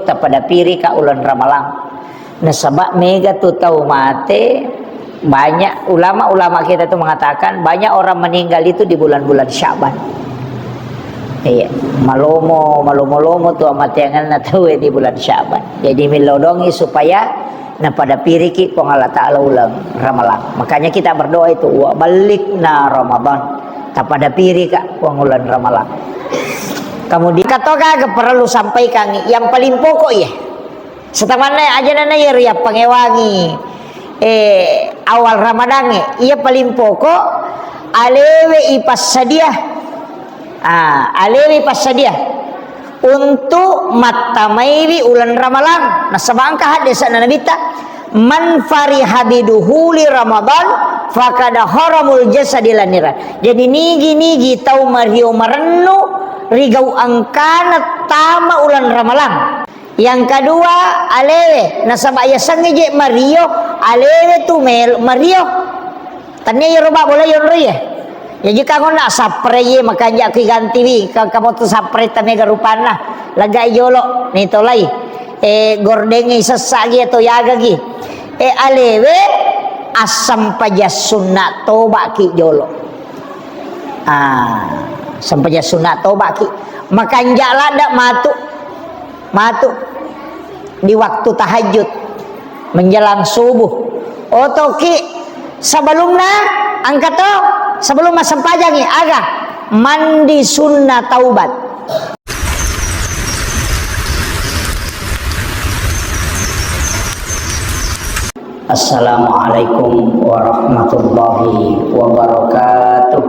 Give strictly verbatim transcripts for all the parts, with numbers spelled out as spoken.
Tapadapirika uleng Ramalang. Nasaba mega tu tau mate, banyak ulama-ulama kita tu mengatakan banyak orang meninggal itu di bulan-bulan Sya'ban. Iya, malomo, malomo-lomo tu amateangenna tau di bulan Sya'ban. Jadi millau dongi supaya napadapiriki Puang Allah Ta'ala uleng Ramalang. Makanya kita berdoa itu, "Wa ballighna Ramadan." Tapadapirika Puang uleng Ramalang. Kemudian, katoga perlu sampaikan yang paling pokok ya. Setamanna aja nana ya ria pangewangi, eh, awal Ramadan ya. Iya paling pokok alewe ipassadia. Ah, alewe ipassadia untuk mattamaiwi uleng Ramalang. Nasaba engka haddese'na Nabitta, "Man fariha biduhuli Ramadan fakada haramul jasadi laniran." Jadi nigi-nigi tau mario marennu rigau engkana tama uleng Ramalang. Yang kedua, alewe, nasaba yasengnge je mario, alewe tu mel mario. Tania yero ba bola yonro ye. Yaji kangonna sapre ye makanja ku gantiwi ka kamoto sapre ta mega rupanna. Lagai jolo ni tolai. E gordeng i sessa gi atau yaga gi. E alewe asam paja sunna toba ki jolo. Ah, sampajang sunat toba ki. Makanja ladda matu. Matu. Di waktu tahajud. Menjelang subuh. Oto ki sebelumna angkato sebelum massempajangi aga mandi sunnah taubat. Assalamualaikum warahmatullahi wabarakatuh.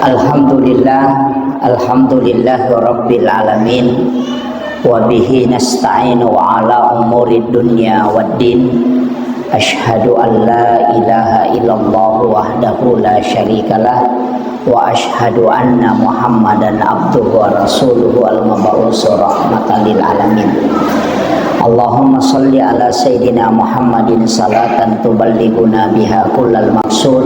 Alhamdulillah, alhamdulillah rabbil alamin. Wa bihi nasta'inu ala umuri dunya waddin. Asyhadu an la ilaha illallah wahdahu la syarikalah. Wa asyhadu anna Muhammadan abduhu wa rasuluhu al-mab'usu rahmatan lil alamin. Allahumma salli ala Sayyidina Muhammadin salatan tuballighuna biha kullal maqsud.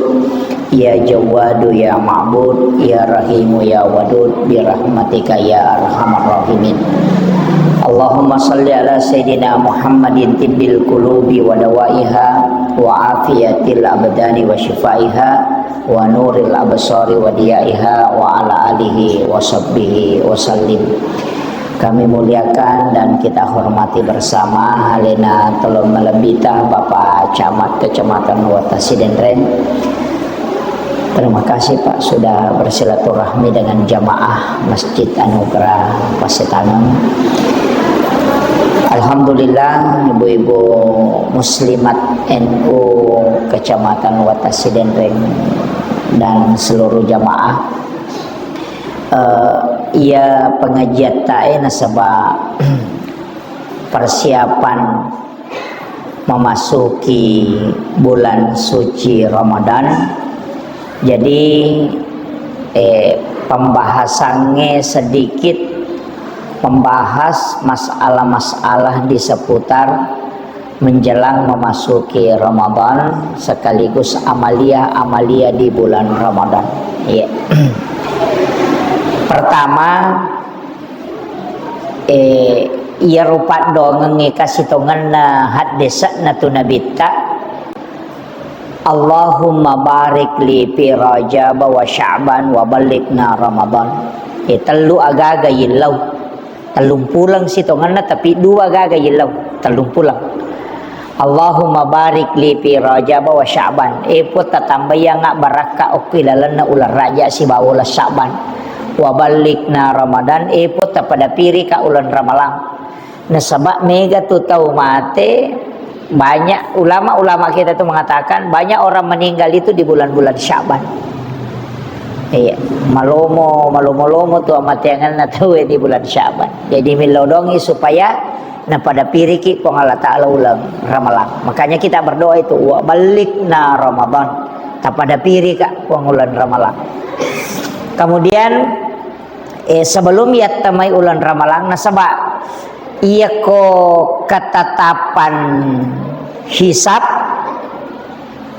Ya Jawwadu, ya Ma'bud, ya Rahimu, ya Wadud, birahmatika ya arhamar rahimin. Allahumma salli ala Sayyidina Muhammadin tibbil qulubi wa dawaiha, wa afiyatil abdani wa syifaiha, wa nuril absari wa diyaiha, wa ala alihi wa sahbihi wa sallim. Kami muliakan dan kita hormati bersama alena tolong melebbita Bapak Camat Kecamatan Wata Sidenreng. Terima kasih Pak sudah bersilaturahmi dengan jamaah Masjid Anugerah Pasetangan. Alhamdulillah, ibu-ibu muslimat N U Kecamatan Wata Sidenreng dan seluruh jamaah. Eh, iya pengajian tae nasaba persiapan memasuki bulan suci Ramadan. Jadi, eh, pembahasannya sedikit membahas masalah-masalah di seputar menjelang memasuki Ramadan sekaligus amalia-amalia di bulan Ramadan. Iya. Pertama, eh, iya rupa doangengnge kasitongenna haddese'na tu nabitta, "Allahumma barik li fi Rajab wa Sya'ban wa ballighna Ramadan." Eh, tellu agaga yillau. Tellung puleng sitongenna, tapi dua gaga yillau, tellung puleng. Allahumma barik li fi Rajab wa Sya'ban. E Puang, tatambayanga barakka okko ilalenna uleng Raja sibawa uleng Sya'ban. Wa ballighna Ramadan. E Puang, tapadapirika uleng Ramalang. Nasaba mega tu tau mate, banyak ulama-ulama kita tu mengatakan banyak orang meninggal itu di bulan-bulan Sya'ban. Iya, malomo, malomo-lomo tu amateangenna tau di bulan Sya'ban. Jadi millau dongi supaya napadapiriki Puang Allah Ta'ala uleng Ramalang. Makanya kita berdoa itu, "Wa ballighna Ramadan." Tapadapirika Puang uleng Ramalang. Kemudian, eh, sebelum yattamai uleng Ramalang, nasaba iyako ketetapan hisab,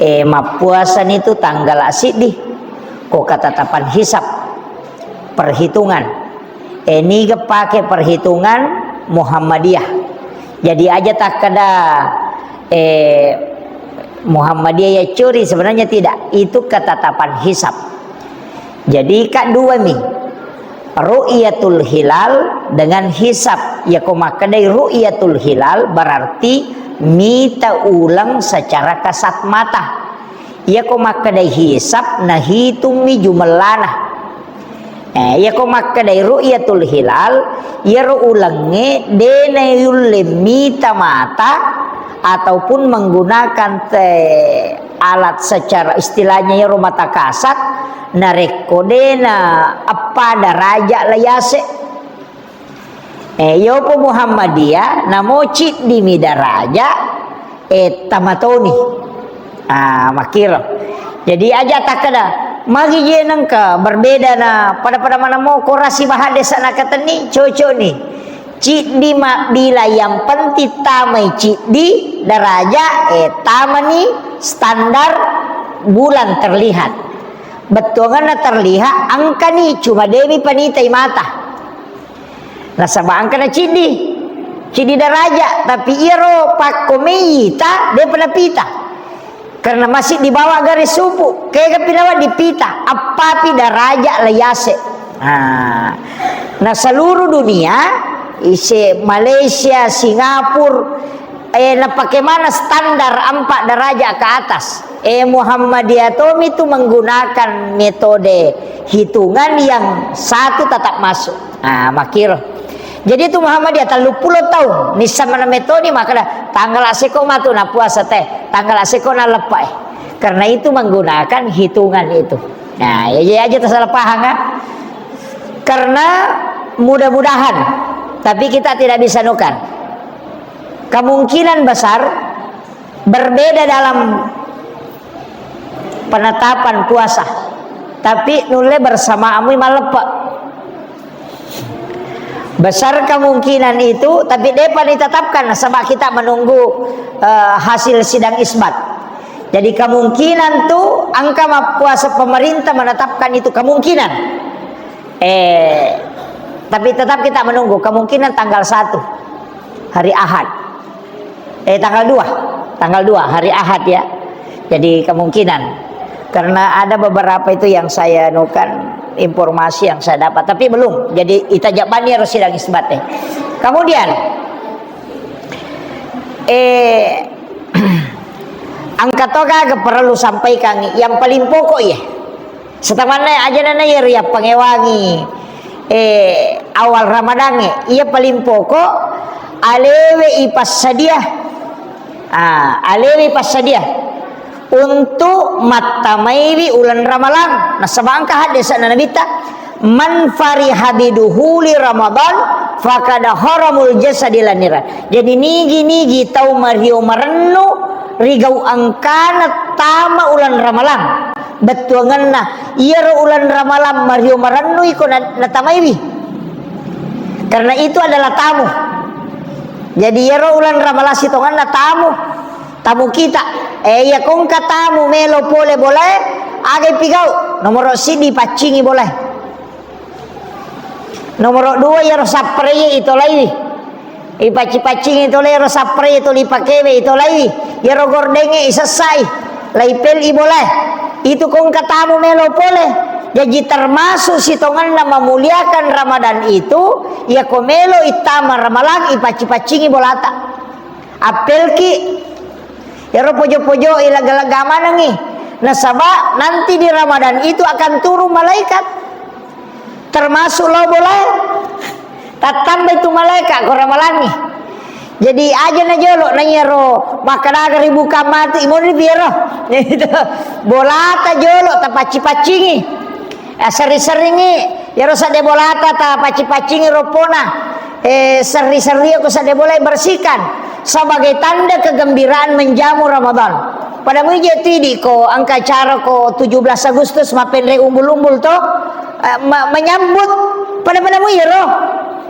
eh, mappuasani tu tanggal siddi ko ketetapan hisab. perhitungan. Eh, niga pake perhitungan Muhammadiyah. Jadi aja takkeda, eh, Muhammadiyah ya curi, sebenarnya tidak. Itu ketetapan hisab. Jadi, Kak, dua mi. Ru'yatul hilal dengan hisab. Ya, ko makkedai ru'yatul hilal berarti mita uleng secara kasat mata. Iya ko makkedai hisab, nahitungmi jumellana. Eh, iya ko makkedai ru'yatul hilal, iyaro ulengnge de nayulle mita mata ataupun menggunakan te-, alat secara istilahnya iyaro mata kasat, narekko de na eppa daraja la yase. Eh, yopo Muhammadiyah, namo ciddimi daraja, eh, tamatoni. Ah, makkiro. Jadi aja takkeda, magi je nengka berbeda na pada-pada manamo korasi bahadesa nakatenni, cocok ni. Ciddi mabbila yang penting tamai ciddi daraja, eh, tamani standar bulan terlihat. Bettuanganna terlihat, angkani cuma demi panitai mata. Nasaba engka na ciddi, ciddi daraja, tapi iyaro pakko meita, depa napita. Karena masih di bawah garis supu, kega pilawa dipita, appapi daraja la yase. Nah, na seluruh dunia, ise Malaysia, Singapura, eh, napake mana standar empat derajat ke atas. Eh, Muhammadiyah tomi tu menggunakan metode hitungan yang satu tetap masuk. Ah, makkiro. Jadi tu Muhammadiyah telluppulo taung, nissa mana metode, maka dah tanggal aseko matu na puasa teh, tanggal aseko na lepa, eh. Karena itu menggunakan hitungan itu. Nah, ya, ya aja tersalah paham, kan? Karena mudah-mudahan, tapi kita tidak bisa nukar. Kemungkinan besar berbeda dalam penetapan puasa, tapi nulle bersamaamu malleppe. Besar kemungkinan itu, tapi depa ditetapkan, sebab kita menunggu, eh, hasil sidang isbat. Jadi kemungkinan tu engka mappuasa pemerintah menetapkan itu kemungkinan. Eh, tapi tetap kita menunggu kemungkinan tanggal satu, hari Ahad. Eh, tanggal dua. Tanggal dua, hari Ahad, ya. Jadi kemungkinan. Karena ada beberapa itu yang saya nukan, informasi yang saya dapat, tapi belum. Jadi ita jabani harus sidang isbat, eh. Kemudian, eh, engka to gaga perlu sampaikan yang paling pokok, ya. Setamanna aja nana iyaro yappangewangi, eh, awal Ramadangnge, iya paling pokok alewe ipassadia. Ah, alewe ipassadia untuk mattamaiwi uleng Ramalang. Nasaba engka haddese'na Nabitta, "Man fariha biduhuli Ramadan faqad haramul jasadi laniran." Jadi nigi-nigi tau mario marennu rigau engkana tama uleng Ramalang. Bettuangenna, iyaro uleng Ramalang mario marennu iko na-, natamaiwi. Karena itu adalah tamu. Jadi iyaro uleng Ramalang sitongenna tamu. Tamu kita. Eh, iya kongka tamu melo pole bolae, aga ipigau? Nomoro siddi paccingi bolae. Nomoro dua, iyaro sappareye itolaiwi. Ipacci-paccingi tolai iyaro sappareye toli pakewe itolaiwi. Iyaro gordengnge isessai. Laipel i bolae. Itu kongka tamu melo pole. Jaji termasuk sitongenna memuliakan Ramadan itu, iyako melo ittama Ramalang ipacci-paccingi bolata. Appelki, iyaro pojo-pojo i lega-lega manengi. Nasaba nanti di Ramadan itu akan turun malaikat. Termasuk lao bolae. Tattambai tu malaikat ko Ramalangi. Jadi aja na jolo na iyaro makkadaga ribuka matu imoni piero. Bolata jolo tapacci-paccingi. Eh, sering-seringi, iyaro sadde bolata ta pacci-paccingi roppona. Eh, serri-serri ko sadde bola bersihkan sebagai tanda kegembiraan menjamu Ramadan. Pada mui je tidi ko engka acara ko tujuh belas Agustus mappenre umbul-umbul to, eh, ma-, menyambut pada-pada mui iyaro.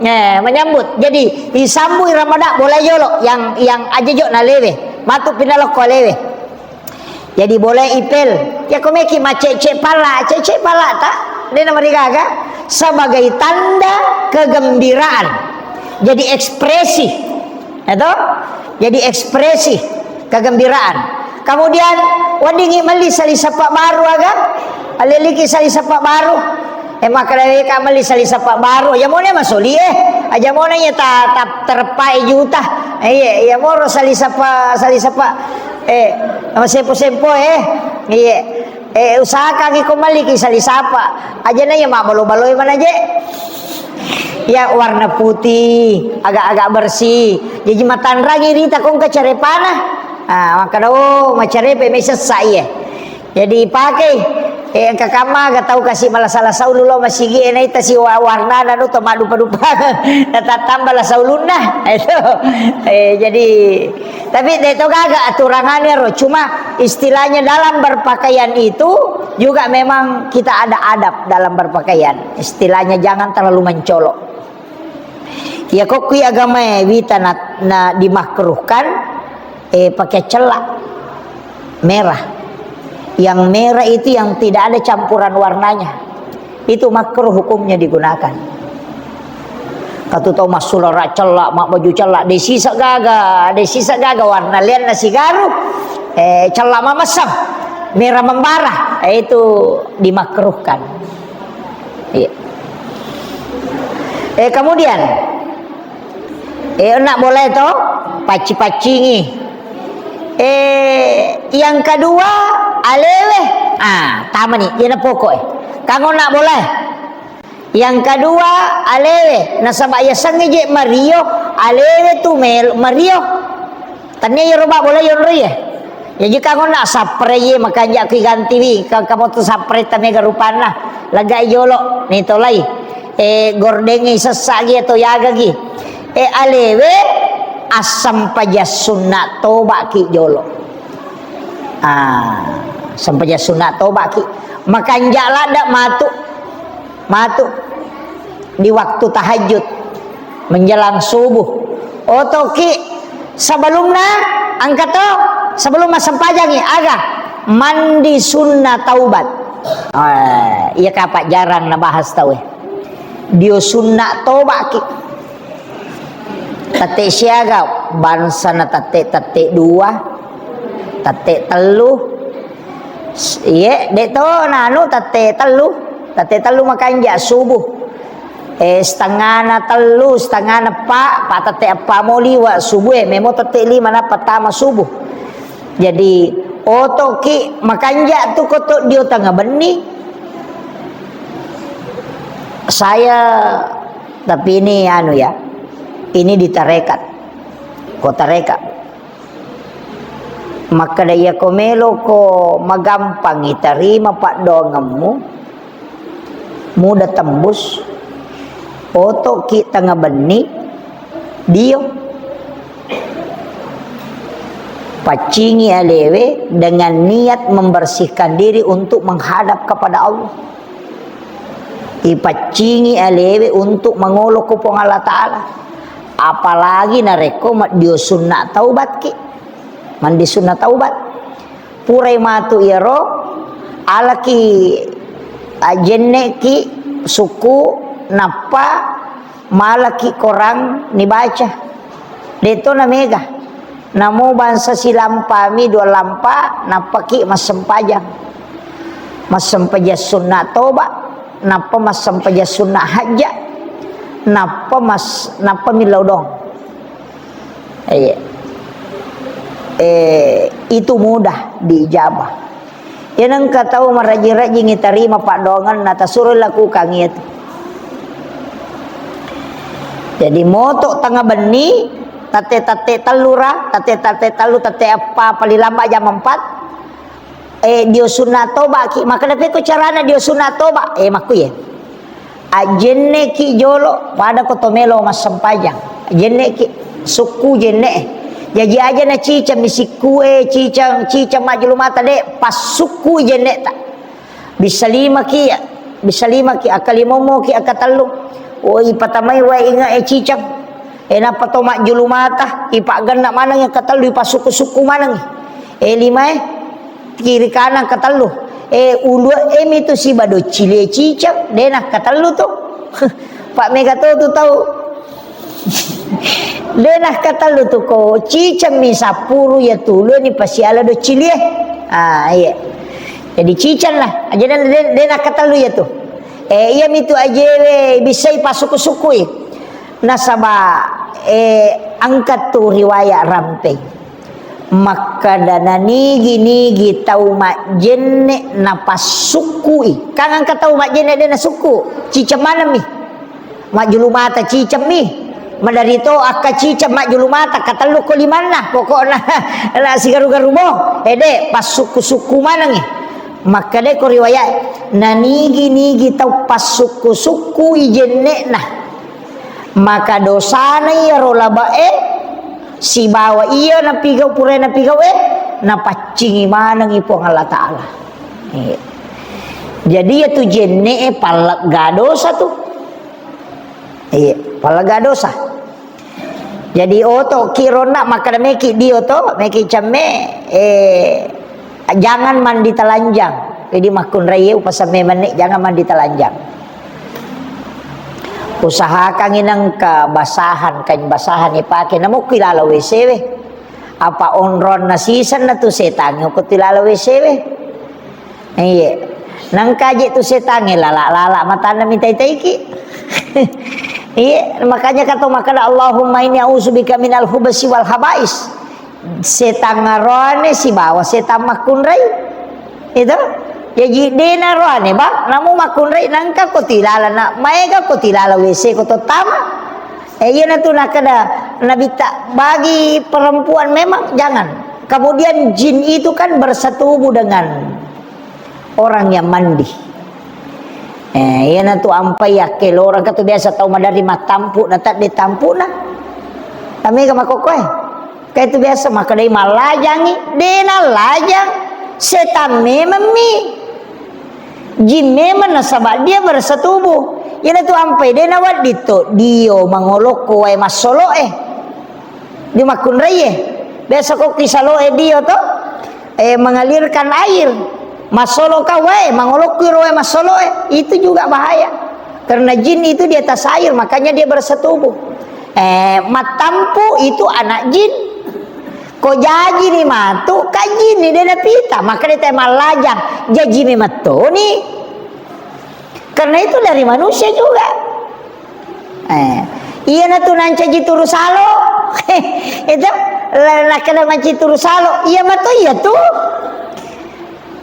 Eh, menyambut. Jadi, isambui Ramadan bola jolo yang, yang aja jo nalewe. Matu pindah lokko alewe. Jadi boleh ipel. Ya ko meki macece pala, cece pala ta? De na marigaga. sebagai tanda kegembiraan. Jadi ekspresi, ya toh? Jadi ekspresi kegembiraan. Kemudian, weddingngi melli saliseppa baru aga? Aleliki saliseppa baru. Eh, makkedaweka melli saliseppa baru. Aja mone masoli, eh. Aja mone ya ta, ta terpae juta. Eh, iya, iya moro saliseppa, saliseppa. Eh, masempo-sempo, eh. Iya. Eh, usahakan iko melliki saliseppa. Aja na iya mabbalo-baloi manaje. Ya, warna putih, agak-agak bersih. Jadi matanrangi rita kongka carepana. Ah, makkeda, oh, macarepe mai sessa iye. Jadi pakai, eh, engka kamma ga tau kasi malasa-lasa ulu lo masigi, eh, naita si wa-, warnana nu to maddupa-dupa. Natattamba lasa ulunna. Itu. Eh, jadi, tapi de to gaga aturangannya ro. Cuma istilahnya dalam berpakaian itu juga memang kita ada adab dalam berpakaian. Istilahnya jangan terlalu mencolok. Iya, ko kui agamae wita na, na dimakruhkan, eh, pakai cella merah. Yang merah itu yang tidak ada campuran warnanya. Itu makruh hukumnya digunakan. Katu tau massulara cella, mabbaju cella, de sisa gaga, de sisa gaga warna lianna sigaru, eh, cella mamessang, merah membara, eh, itu dimakruhkan. Iya. Eh, kemudian, eh, nak boleh to, pacci-paccingi. Eh, yang kedua, alewe. Ah, tamani, iyana pokok, eh. Kanggo nak boleh. Yang kedua, alewe. Nasaba yasengnge je mario, alewe tu mel-, mario. Tania yero ba boleh yonro ye. Ya jika ngona sapre ye makanja kui ganti wi, ka-, kamoto sapre ta mega rupanna. Lega jolo, ni tolai. Eh, gordengi sessa gi atau yaga gi. Eh, alewe, assampajang sunna toba ki jolo. Ah, sampajang sunna toba ki. Makanja ladda matu. Matu di waktu tahajud menjelang subuh. Otoki sebelumna angka to, sebelum massempajangi aga mandi sunnah taubat. Eh, iya kapa jarang nabahas tau eh. Dio sunnah toba ki. Tette siaga, bangsana tette, tette dua, tette tellu. S-, iye, de to nanu tette tellu. Tette tellu makanja subuh. Eh, setengahna tellu, setengahna eppa, pa tette eppa mo liwa subuh, eh, memo tette lima nappa tama subuh. Jadi, otoki makanja tu koto dio tengah benni. Saya Tapi ini anu ya, ini di tarekat. Ko tarekat. Makkeda iya ko melo ko magampang itarima paddoangemmu, muda tembus, otoki tengah benni, dio. Paccingi alewe dengan niat membersihkan diri untuk menghadap kepada Allah. Ipaccingi alewe untuk mangolo ko Puang Allah Ta'ala. Apalagi narekko maddio sunna taubat ki. Mandi sunna taubat. Purai matu iyaro, alaki, ajenneki sukku, nappa malaki korang nibaca. Deto na mega. Namo bangsa silampami dua lampa, nappaki massempajang. Massempajang sunna toba, nappa massempajang sunna hajja, nappa mas-, nappa millau dong. Iya. Eh, itu mudah diijabah. Iya nengka tau marajing-rajing itarima paddoangenna, tasuro lakukan itu. Jadi moto tengah benni, tette-tette tellu ra, tette-tette tellu, tette eppa, paling lambat jam empat. Eh, dio sunna toba ki, maka dapat ko carana dio sunna toba. Eh, makku ye. Ajenneki jolo, pada ko to melo massempajang. Ajenneki, sukku jenne. Jaji aja na cicang mi sikku e, cicang, cicang majjulu mata de, pas sukku jenne ta. Bisa lima ki, bisa lima ki, akka lima mo ki, akka tellu. Woi, patamai wae inga e cicang. E, nappa to majjulu mata, ipaggenna maneng akka tellu, ipasukku-sukku maneng. E, lima e, kiri kanan katellu. Eh, ulue'e mitu siba doccilie ciceng, de nakkatellu tu. Pak mega to tu tau. De nakkatellu tu ko ciceng mi sappuru ya tulu ni pasiala doccilie. Ah, iya. Jadi ciceng lah. Aja de, de, de nakkatellu ya tu. Eh, iya mitu ajewe bisai pasukku-sukkui. Nasaba, eh, angkat tu riwayat rampeng. Makkeda nanigi-nigi tau majjenne napassukkui. Kan engka tau majjenne de nasukku, ciceng maneng mi. Majjulu mata ciceng mi. Maderri to akka ciceng majjulu mata, katellu ko limanna, pokokna na sigaru-garu mo. Ede, passukku-sukku manengi. Makkeda ko riwayat, nanigi-nigi tau passukku-sukkui jenne'na. Maka dosana iyaro labe'e sibawa iya napigau, pura napigau'e, napaccingi manengi Puang Allah Ta'ala. Iya. Jadi, iya tu jenne'e pallegga dosa tu. Iya, pallegga dosa. Jadi, oto ki ronna makkeda meki dio to, meki cemme, eh, jangan mandi telanjang. Jadi, makkunrai upasemme menne, jangan mandi telanjang. Usahakangngi nengka basahan, kain basahan ipake, namukki lalo W C we. Apa onronna sisenna tu setangnge ko tu lalo W C we. Iya. Nengka je tu setangnge lala-lala matanna mitai-taiki. Iya, makanya kata makkeda, "Allahumma inni a'udzubika minal khubsi wal khaba'is." Setang aroane sibawa setang makkunrai. Itu. Jaji dena roane, Bang, namu makkunrai nangka ko tilala na, maega ko tilala W C ko tottama. Eh, iya natu nakada Nabitta, bagi perempuan memang jangan. Kemudian jin itu kan bersetubuh dengan orang yang mandi. Eh, iya natu ampai yakke lorang katu biasa tau madari mattampu na tadde tampu na. Tamega makokkoe. Kaitu biasa makkedai mallajangi, de nallajang, setan memang mi. Jin memang nasaba dia bersetubuh. Iyanatu ampai de nawedding to dio mangolokko wae massoloe. Di makkunraie. Biasa ko kisaloe dio to, eh, mengalirkan air. Massoloka wae, mangolokki ro wae massoloe. Itu juga bahaya. Karena jin itu di atas air, makanya dia bersetubuh. Eh, mattampu itu anak jin. Ko jaji ni matu, ka jin ni de napita, maka dia teh mallajang. Jaji ni matoni. Karena itu dari manusia juga. Eh, iya natu nancaji turu salo. Itu, la-, nakada manci turu salo. Iya matu iya tu.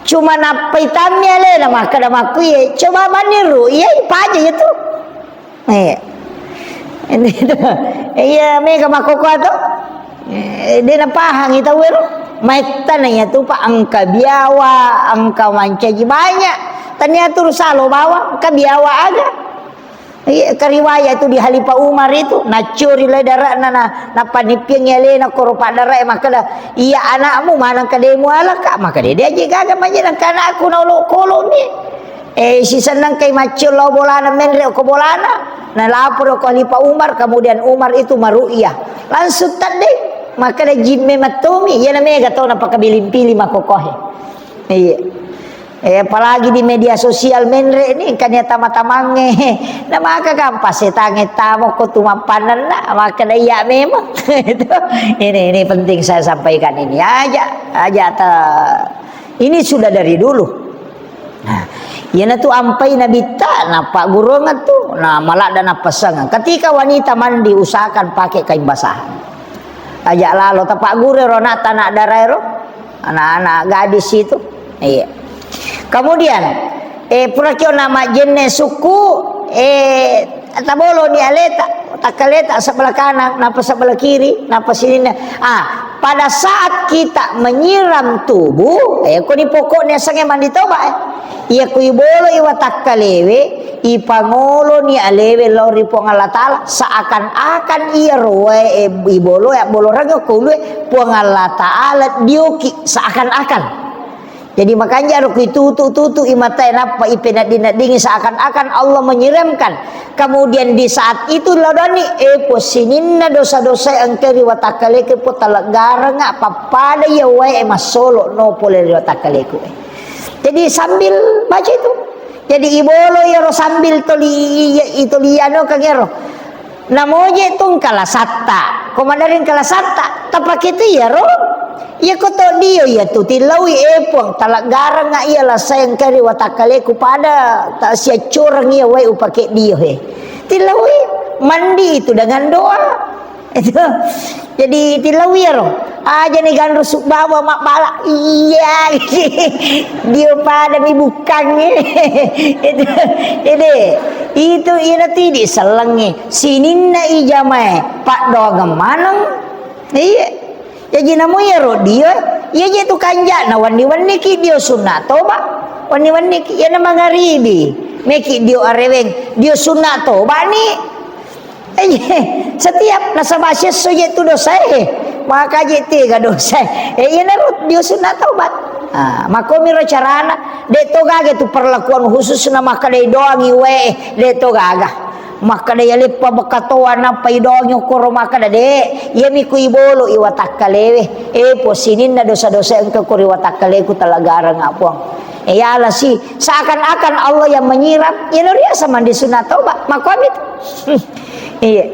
Cuma nappai tammi alena, makkeda makkuye, coba maniru, iya, ipaja iya tu. Eh. Iya, mega makkokkoe to. Eh, de napahangi tau ero. Maettana iya tu, Pak, engka biawa, engka mancaji banyak. Tania turu salo bawang, engka biawa aga. Iya, kariwaya itu di Khalifah Umar itu, naccuri lai dara'na, na, napanippiangi alena koro paddarae, makkeda, "Iya anakmu maneng kademu alaka?" Makkeda, "Dia aja gaga manyedang ka anakku na olo-, kolomi." Eh, sisennang kai maccio lao bolana, menre ko bolana. Na lapor ko Khalifah Umar, kemudian Umar itu maru'yah. Langsung tadde, makkeda jimme mattomi, iya na mega to napakabiling-piling makkokohe. Iya. Eh, apalagi di media sosial menre ni, engka nia tama-tamangnge. Na maka gampang setangnge tamo ko tu mappannenna, maka iya memang. Itu, ini, ini penting saya sampaikan ini. Aja, aja ta-, ini sudah dari dulu. Nah, iyanatu ampai nabitta, napaggurungeng tu, na maladda nappasengeng. Ketika wanita mandi, usahakan pakai kain basahan. Aja lalo tapagguru ro anak, anak daraero. Anak-anak gadis itu. Iya. Kemudian, eh, pura kio nama jenne sukku, eh, taboloni aleta, takkaleta sebelah kanan, napa sebelah kiri, napa sininna. Ah, pada saat kita menyiram tubuh, eh, koni pokoknya sange mandi toba, eh. Iya ku ibolo iwa takkalewe, ipangoloni alewe lao ri Puang Allah Ta'ala, seakan-akan iya roe, eh, ibolo, eh, bolo rage ko ulue, Puang Allah Ta'ala dioki seakan-akan. Jadi, makanja ro kuitutu-tutu i matae nappa ipenedding-neddingi seakan-akan Allah menyiramkan. Kemudian di saat itu laodani, eh, Puang, sininna dosa-dosa engka ri watakkaleku, Puang, taleggarengnga pappada iya wae massolo no pole ri watakkaleku, eh. Jadi sambil baca itu. Jadi ibolo iyaro sambil toli, itoli anu kagero. Namoje tu engka lasatta. Ko maderri engka lasatta, tapake tu iyaro. Iya ko to dio iya tu tilaui, eh Puang, talaggarengnga iya lasae engka ri watakkaleku pada ta siaccureng iya wae upake dio he. Tilaui mandi itu dengan doa. Itu. Jadi tilaui iyaro. Aja ni ganru subbawa mabbala. Iya. Dio pada mi bukkang. Itu. Jadi itu ina tidi sellengi. Sininna ijamae paddoangeng maneng. Iya. Jaji namo iyaro dio, iya je tu kanja'na wenni-wenniki dio sunna toba. Wenni-wenniki, iyana mangaribi. Meki dio areweng, dio sunna toba ni. Eh, setiap nasaba siesso je tu dosae, maka je tega dosae. Eh, iyanaro dio sunna tobat. Ah, makomiro carana, de to gaga tu perlakuan khusus na makkadai doangi we, de to gaga. Makkada iya leppa bekatoa nappa idongi okkoro makkada, de, iyami ku ibolo i watakkalewe. Eh, po sininna dosa-dosa engka ko ri watakkaleku talaggarengnga Puang. Eh, yala si, seakan-akan Allah yang menyiram, iyana riasa mandi sunna toba. Makomi tu. Hmm. Iya.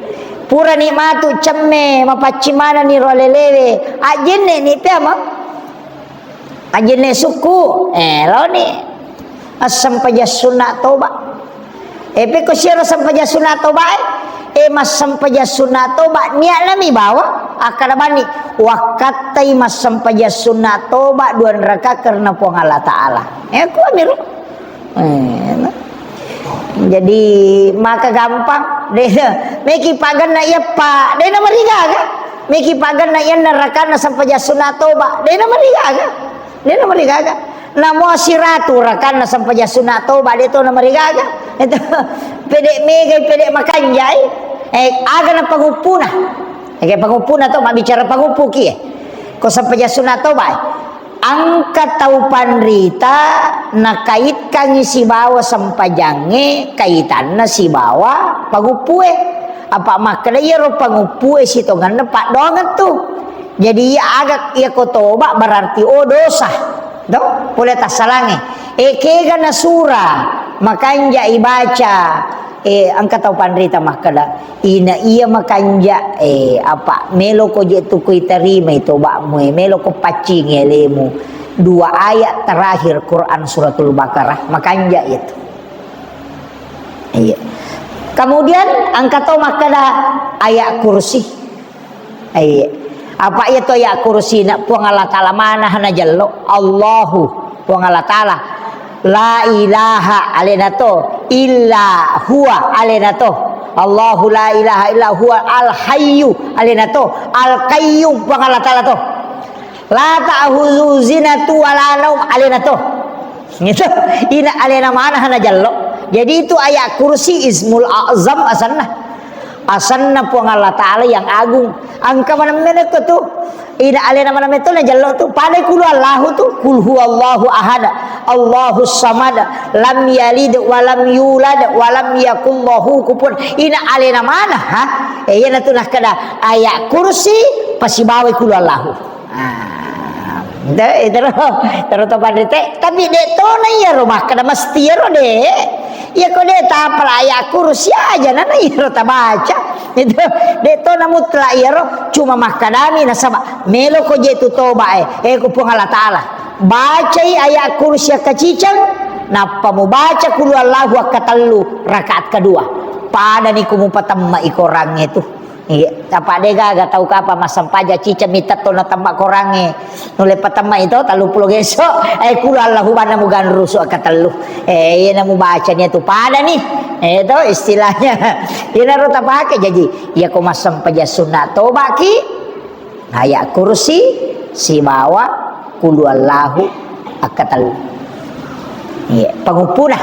Purani matu cemme, mapaccing manenni ro alelewe. Ajjenne ni peama. Ajjenne sukku, eh, loni. Assempajang sunna toba. Eh, pekko siaro sempajang sunna toba, eh. Eh, massempajang sunna toba, niatna mi bawa, akkada bani, wakkattai massempajang sunna toba dua raka karena Puang Allah Ta'ala. Eh, kuamiro. Eh, no. Jadi, maka gampang. De, meki paganna iya, Pak. De na marigaga. Meki paganna iya narakanna sempajang sunna toba. De na marigaga. De na marigaga. Namo siratu rakanna sempajang sunna toba, de to na marigaga. Itu pede megai, pede makanjai. Eh, aga na panguppuna. Ege panguppuna to, mabbicara panguppuki, eh. Ko sempajang sunna toba, eh. Engka tau panrita nakaitkangngi sibawa sempajangnge kaitanna sibawa panguppue. Apa makkeda iyaro panguppue sitongenna paddoangeng tu. Jadi iya aga, iya ko toba berarti, oh, dosa. To? Pole tassalangnge. E kega nasura makanja ibaca, eh, engka tau panrita makkeda, ina iya makanja, eh, apa, meloko je tu kuitarimai toba'mu, eh, meloko paccingi alemu. Dua ayat terakhir Quran Suratul Baqarah, makanja itu. Iya. Kemudian engka tau makkeda ayat kursi. Iya. Apa iya to ayat kursi na Puang Allah Ta'ala mana hana jello? Allahu, Puang Allah Ta'ala. La ilaha alena to, illa huwa alena to. Allahu la ilaha illa huwa al hayyu alena to, al qayyum Puang Allah Ta'ala to. La ta'khudzuhu sinatun wa la naum alena to. Gitu. Ina alena mana hana jello. Jadi itu ayat kursi ismul azam asanna. Asanna Puang Allah Ta'ala yang agung. Engka maneng menekko tu. Ina alena maneng metto na jello tu. Pada kulu Allahu tu. Kul huwallahu ahad. Allahu samad. Lam yalid wa lam yulad wa lam yakul lahu kufuwan. Ina alena mana, ha? Eh, iyana tu nakkeda ayat kursi pasibawai kulu Allahu. Ah, de, terus, terus to panrita. Tapi de tona iyaro makkeda mesti iyaro de. Iya ko de tapala ayat kursi aja nana iyaro tabaca. Itu de tona mutlak iyaro, cuma makkedami nasaba melo ko je tu toba e. Eh, ku Puang Allah Ta'ala. Bacai ayat kursi akkaciceng, nappa mubaca kulu Allahu akkatellu rakaat kedua. Padani ku mupatemma i korangnge tu. Iya, apa de gaga tau kapa massempajang ciceng mitetto na temma korangnge. Nulle patemma ito telluppulo geso, eh, kulu Allahu banna muganrusu akkatellu. Eh, iya na mubaca ni tu pada ni. Eh, to istilahnya. Iya naro tapake jaji. Iya ko massempajang sunna tobaki, ayat kursi sibawa kulu Allahu akkatellu. Iya, panguppuna.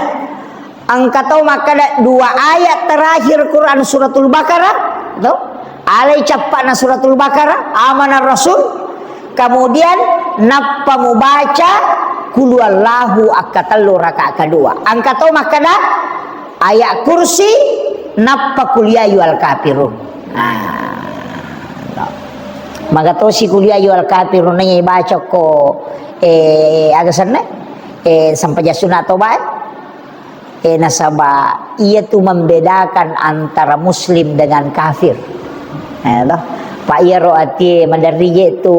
Engka tau makkeda dua ayat terakhir Quran Suratul Baqarah, to? Alai cappa'na Suratul Baqarah, Amana Rasul, kemudian nappa mubaca Kulu Allahu akkatellu rakaat kedua. Engka tau makkeda ayat kursi, nappa Kul ya ayyuhal kafirun. Nah, to. Maga tosi Kul ya ayyuhal kafirun, naiya baca ko, eh, aga senna? Eh, sempajang sunna toba, eh. Eh, nasaba iya tu membedakan antara muslim dengan kafir. Eh, toh. Pa iyaro atie maderri je tu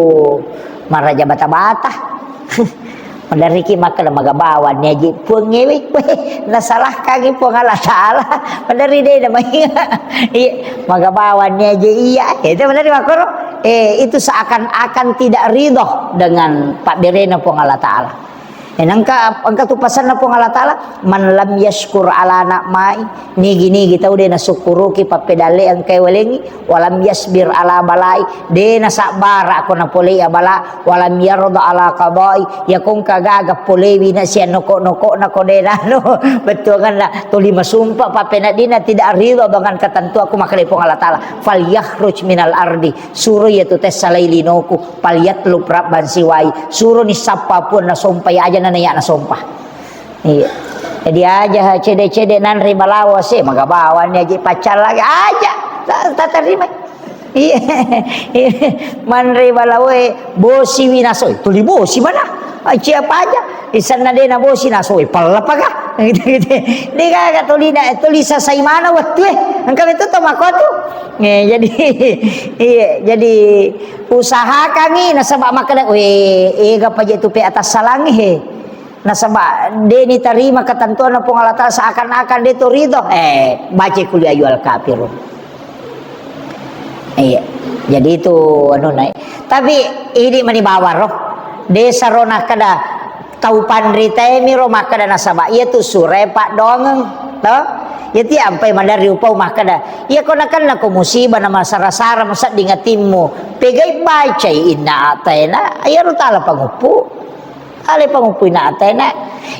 maraja bata-bata. Maderriki makkeda magabawanni aji puangngewe. Weh, nasalahkangi Puang Allah Ta'ala. Maderri de namai. Iya, magabawanni aji iya. Itu maderri makkoro. Eh, itu seakan-akan tidak ridho dengan pabberena Puang Allah Ta'ala. Eh, nangka, engka tu pasanna Puang Allah Ta'ala, "Man lam yashkur ala na'mai," nigi-nigi tau de nasukkuruki pappedalle engkae walengi, "walam yasbir ala balai," de nasabbara ko napolei abala, "walam yarda ala qadai," yako engka gaga polewi na sian noko-nokona ko de nanu, bettuanganna tuli masumpa pappeneddinna tidak ridho dengan ketentuanku, makkeda Puang Allah Ta'ala, "Falyakhruj minal ardi," suro iya tu tessalai linoku, "falyatlub rabban siwai," suroni sappa puang nasompai aja nana iya nasompa. Iya. Jadi aja cede-cede nanre balawo se, magabawanni aja paccallaki aja. Ta-, tatarima. Iya. Manre balawoe bosi winaso, tuli bosi mana? Aci apa aja? Isanna de na bosi naso, palla paga. Gitu, gitu. De gaga tuli na, tuli sasai mana wettue. Engka betul to makotu. Eh, jadi, iya, jadi usahakangi nasaba makkeda, "Weh, ega paje tu pe atas salangi he." Nasaba de nitarima ketentuanna Puang Allah Ta'ala seakan-akan de to ridho. Eh, baca kul ya ayyuhal kafirun. Iya. Jadi itu anu nai. Tapi idi mani bawaro. Desa ro nakkeda tau panritaemi ro makkeda nasaba iya tu sure paddoangeng. To? Iya ti ampai maderri upau makkeda. Iya ko nakenna ko musibah na masara-sara masedding atimmu. Pegai bacai inna atena. Iya ro tala panguppu. Ale panguppuina atena.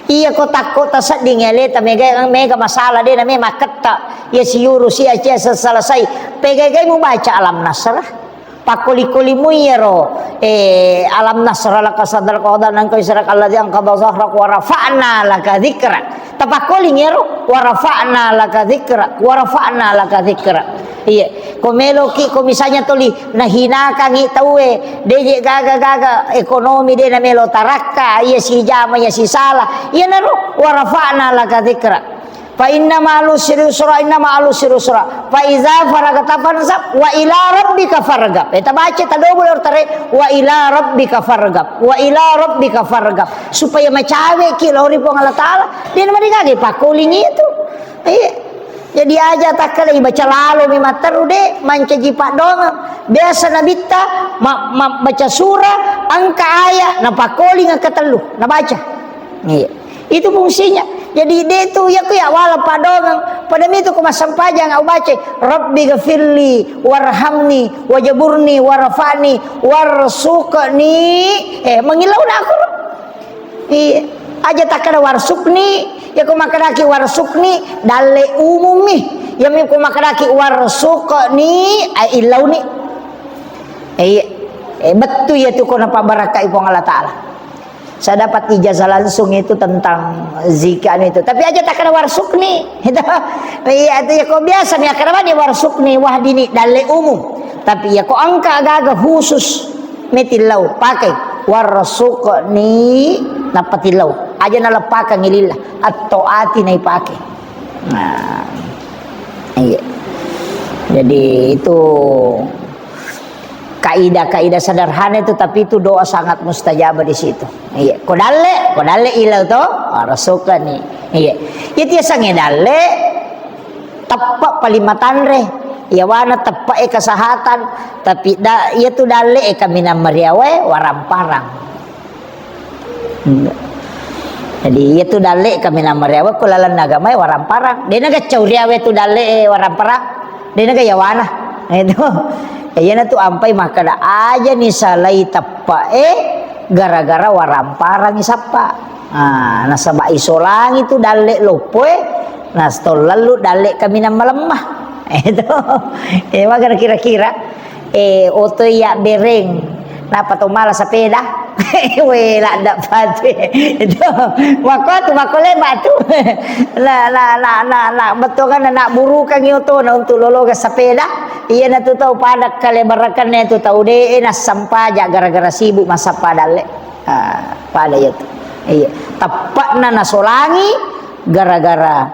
Iya ko takko tasedding aleta mega, mega masalah de na me makketta. Iya siuru si acia selesai. Pegai-gai mubaca alam nasrah. Pakkoli-kolimu iyaro, eh, alam nasrah laka sadrak wa wada'na anka wizrak alladzi anqadha zahrak wa rafa'na laka dzikrak. Tapakkoling iyaro, wa rafa'na laka dzikrak, wa rafa'na laka dzikrak. Iya, ko meloki, ko misalnya tuli nahinakangi tauwe, deje gaga-gaga ekonomi de namelo tarakka, iya sijama, iya sisala, iyanaro wa rafa'na laka dzikrak. Fa inna ma'al usri yusra, inna ma'al usri yusra. Fa idza faragta fansab, wa ila rabbika farghab. Eh, tabaca tadobo lor tare, wa ila rabbika farghab, wa ila rabbika farghab. Supaya macaweki lao ri Puang Allah Ta'ala. De namarigaga pakkoling itu. Iya. Jadi aja takkalai baca lalo mi matteru de, mancaji paddoangeng. Biasa nabitta ma-, ma-, baca surah, engka ayat, napakkoling engka tellu, nabaca. Iya. Itu fungsinya. Jadi de tu ya ku ya wala paddoangeng. Pada mitu ku massempajang au baca, "Rabbi ghafirli warhamni wajaburni warfa'ni warsuqni." Eh, mangillau na aku. Iya. Aja takkada warsukni, ya ko makkedaki warsukni, dalle umummi. Ya mi ko makkedaki warsukni, ai illauni. Iya. Eh, bettu ya tu ko napabbarakkai Puang Allah Ta'ala. Saya dapat ijazah langsung itu tentang zikir itu. Tapi aja takkada warsukni. Itu. Iya, itu ya ko biasa mi akkada bani warsukni, wahdini, dalle umum. Tapi ya ko engka gaga khusus. Metillau, pakai. Warzuqni, nappa tillau. Aja naleppakangngi lillah. Attoati naipake. Nah, iya. Jadi itu kaidah-kaidah sederhana itu, tapi itu doa sangat mustajab di situ. Iya, ko dalle, ko dalle ilau to, warzuqni. Iya. Itu ya sange dalle, teppe paling matanre. Yawana teppe e kesehatan, tapi da-, iya tu dalle e kaminang mariawe waramparang. Hmm. Jadi iya tu dalle kaminang mariawe ku lalenna agamae waramparang. De na gaccau riawe tu dalle e waramparang. De na ga yawana. Itu. Iyana tu ampai makkada aja ni salai teppe e gara-gara waramparang sappa. Ah, nasaba isolangi tu dalle loppo e, nastollallu dalle kaminang malemma. Itu. Eh, maga kira-kira. Eh, oto iya bereng. Napa to mala sepeda? We, ladda patu. Itu. Makko tu, makko leba tu. La, la, la, la, la. Bettuanna na burukangi otona untuk lologa sepeda. Iyana tu tau pada kalebarakkanna tu tau de e nassampaja gara-gara sibuk massappa dalle. Ah, pada iya tu. Iya, teppa'na nasolangi gara-gara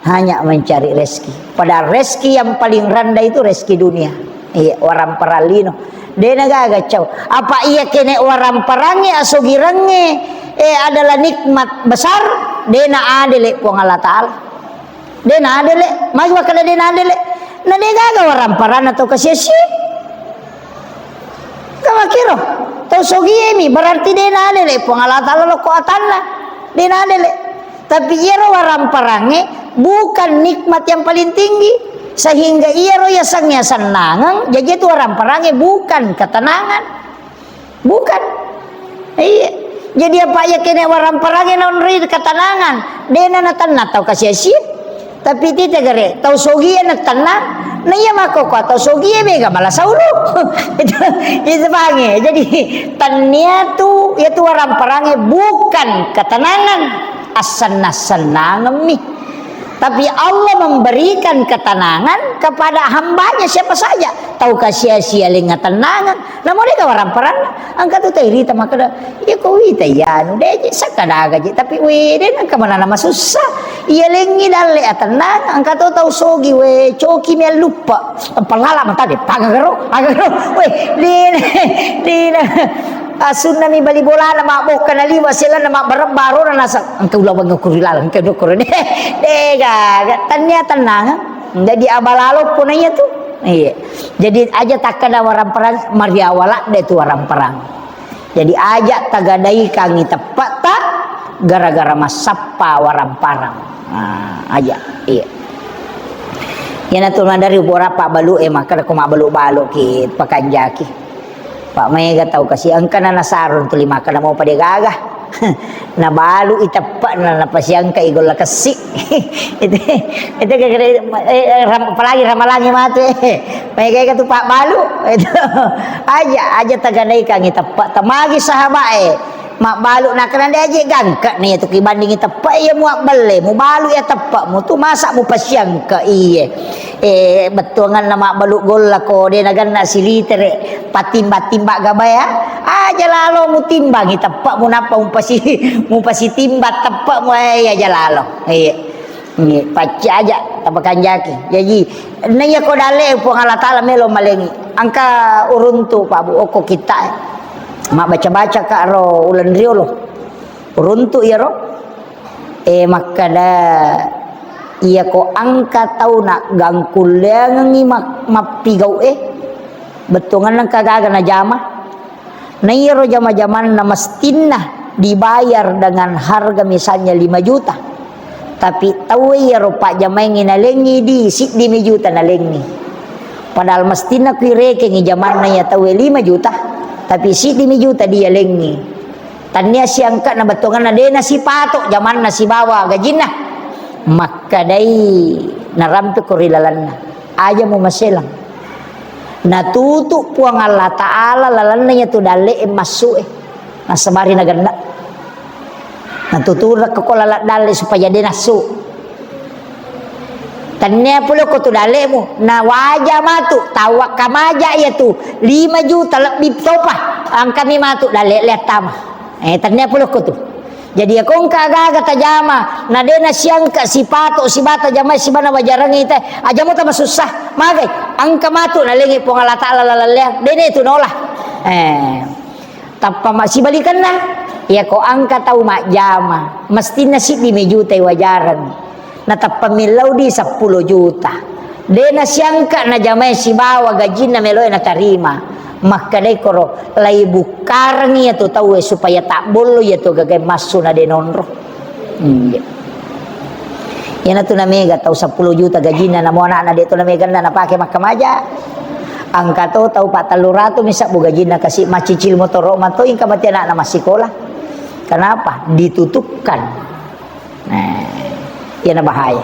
hanya mencari rezeki. Padahal rezeki yang paling rendah itu rezeki dunia. Iya, orang peralino. Dena gaga cau. Apa iya kene orang perange asogirange, eh, adalah nikmat besar, dena adele Puang Allah Ta'ala. Dena adele, magi makkeda dena adele. Na de gaga orang peranna tau kasia-sia. Kamakiro, tau sogiemi, berarti dena adele Puang Allah Ta'ala lokko atanna. Dena adele. Tapi iyaro waramparangnge bukan nikmat yang paling tinggi. Sehingga iyaro yaseng-yasennangeng, jaji itu waramparangnge bukan ketenangan. Bukan. Iya. Jadi apa iya kene waramparangnge naonri ketenangan. Dena natenna tau kasia-sia. Tapi tite gare, tau sogie na tenna, na iya makkokkoe tau sogie mega mala saulu. Itu, itu pange. Jadi, tennia tu, iya tu waramparangnge bukan ketenangan, assenna-sennangemmi. Tapi Allah memberikan ketenangan kepada hambanya siapa saja. Tau kasia-sia lenga tenangan, Namo de ga waramparanna, engka tu tairita makkeda, "Iya ko wita iya anu, de je, sakkadaga je, tapi we, de nengka manana masussa. Iya lengngi dalle atennang, engka to tau sogi we, coki mi alluppa." Empalala mata de, paga garo, paga garo. We, de, de, asunna mi bali bolana, mabbokka na liwa selanna mabbareng barona nasa, engka ulaweng ko ri laleng, engka dokoro. De, de gaga, tennia tennang. Jadi abalalo pun iya tu. Iya. Jadi aja takkeda waramparang, mariawa ladde tu waramparang. Jadi aja tagadaikangi teppe'ta gara-gara massappa waramparang. Nah, aja. Iya. Iyana tu madari ubora pabbalu e, makkeda ko mabbalu-balu ki pakanjaki. Pak mega tau kasi engka na nasarung tuli makkeda mau pada gaga. Nabalu i teppe'na, napasiangka i golla kessi. Itu, itu gara-gara, eh, eh, ram-, apalagi ramalangi matu, eh. Mega tu pabbalu. Itu. Aja, aja tagadaikangi teppe'ta, magi sahabat e. Mabbalu nakkeda de aje gangka ni tu kibandingi teppe iya muabbelle, mubalu iya teppe'mu tu masa mupasiangka iye. Eh, bettuanganna mabbalu golla ko de naganna silitere, patimba-timba gabae, ah. Aja lalo mutimbangi teppe'mu nappa mupasi-, mupasitimba teppe'mu, eh, aja lalo. Iya. Iya, pacci aja tapakanjaki. Jaji, naiya ko dalle Puang Allah Taala melo malengi. Engka uruntu Pak Bu okko kita, eh. Mabbaca-baca ka ro uleng riolo. Uruntu iyaro. Eh, makkeda, iya ko engka tau na gangkulleangengi mak-, mappigau e, bettuanganna engka gaga najama. Na iyaro jama-jamanna mestinna dibayar dengan harga misalnya lima juta. Tapi tau iyaro pajjamaengi nalengi di siddi mi juta nalengi. Padahal mestinna kui rekengi jamanna iya tau e lima juta, tapi siddi mi juta dia lengi. Tannia siangka'na bettuanganna de nasipato jamanna sibawa gajinna. Makkedai narampe ko ri lalenna. Aja mu maselang. Natutu Puang Allah Ta'ala lalenna iya tu dalle e massu e. Nasabari nagenna. Natutu rekko ko laleng dalle supaya de nassu. Tannia pole ko tu dalle'mu, na waja matu, tawwa kamaja iya tu, lima juta lebbi topa, angkami matu dalle le attama. Eh, tannia pole ko tu. Jadi, iya ko engka gaga tajama, na de nasiangka sipato, sibata jamai, sibana wajarangi te, aja mo tamasussa, magai, engka matu nalengi Puang Allah Ta'ala lalallea, de ne tu nola. Eh. Tappa massibalikenna, iya ko engka tau majjama, mestinna siddi mi juta wajareng. Natappa millau di seppulo juta. De nasiangka najamai sibawa gajinna meloe natarima. Makkedai koro, lai bukkarengi iya tu tau e supaya tabbollo iya tu gaga massu na de nonro. Iya. Iyanatu namega tau seppulo juta gajinna, namo anakna de to nameganna napake makkamaja. Engka to tau pattellu ratu mi sabbu gajinna kasi maccicil motoro mato engka mati anakna massikola. Kenapa? Ditutupkan. Nah, iyana bahaya.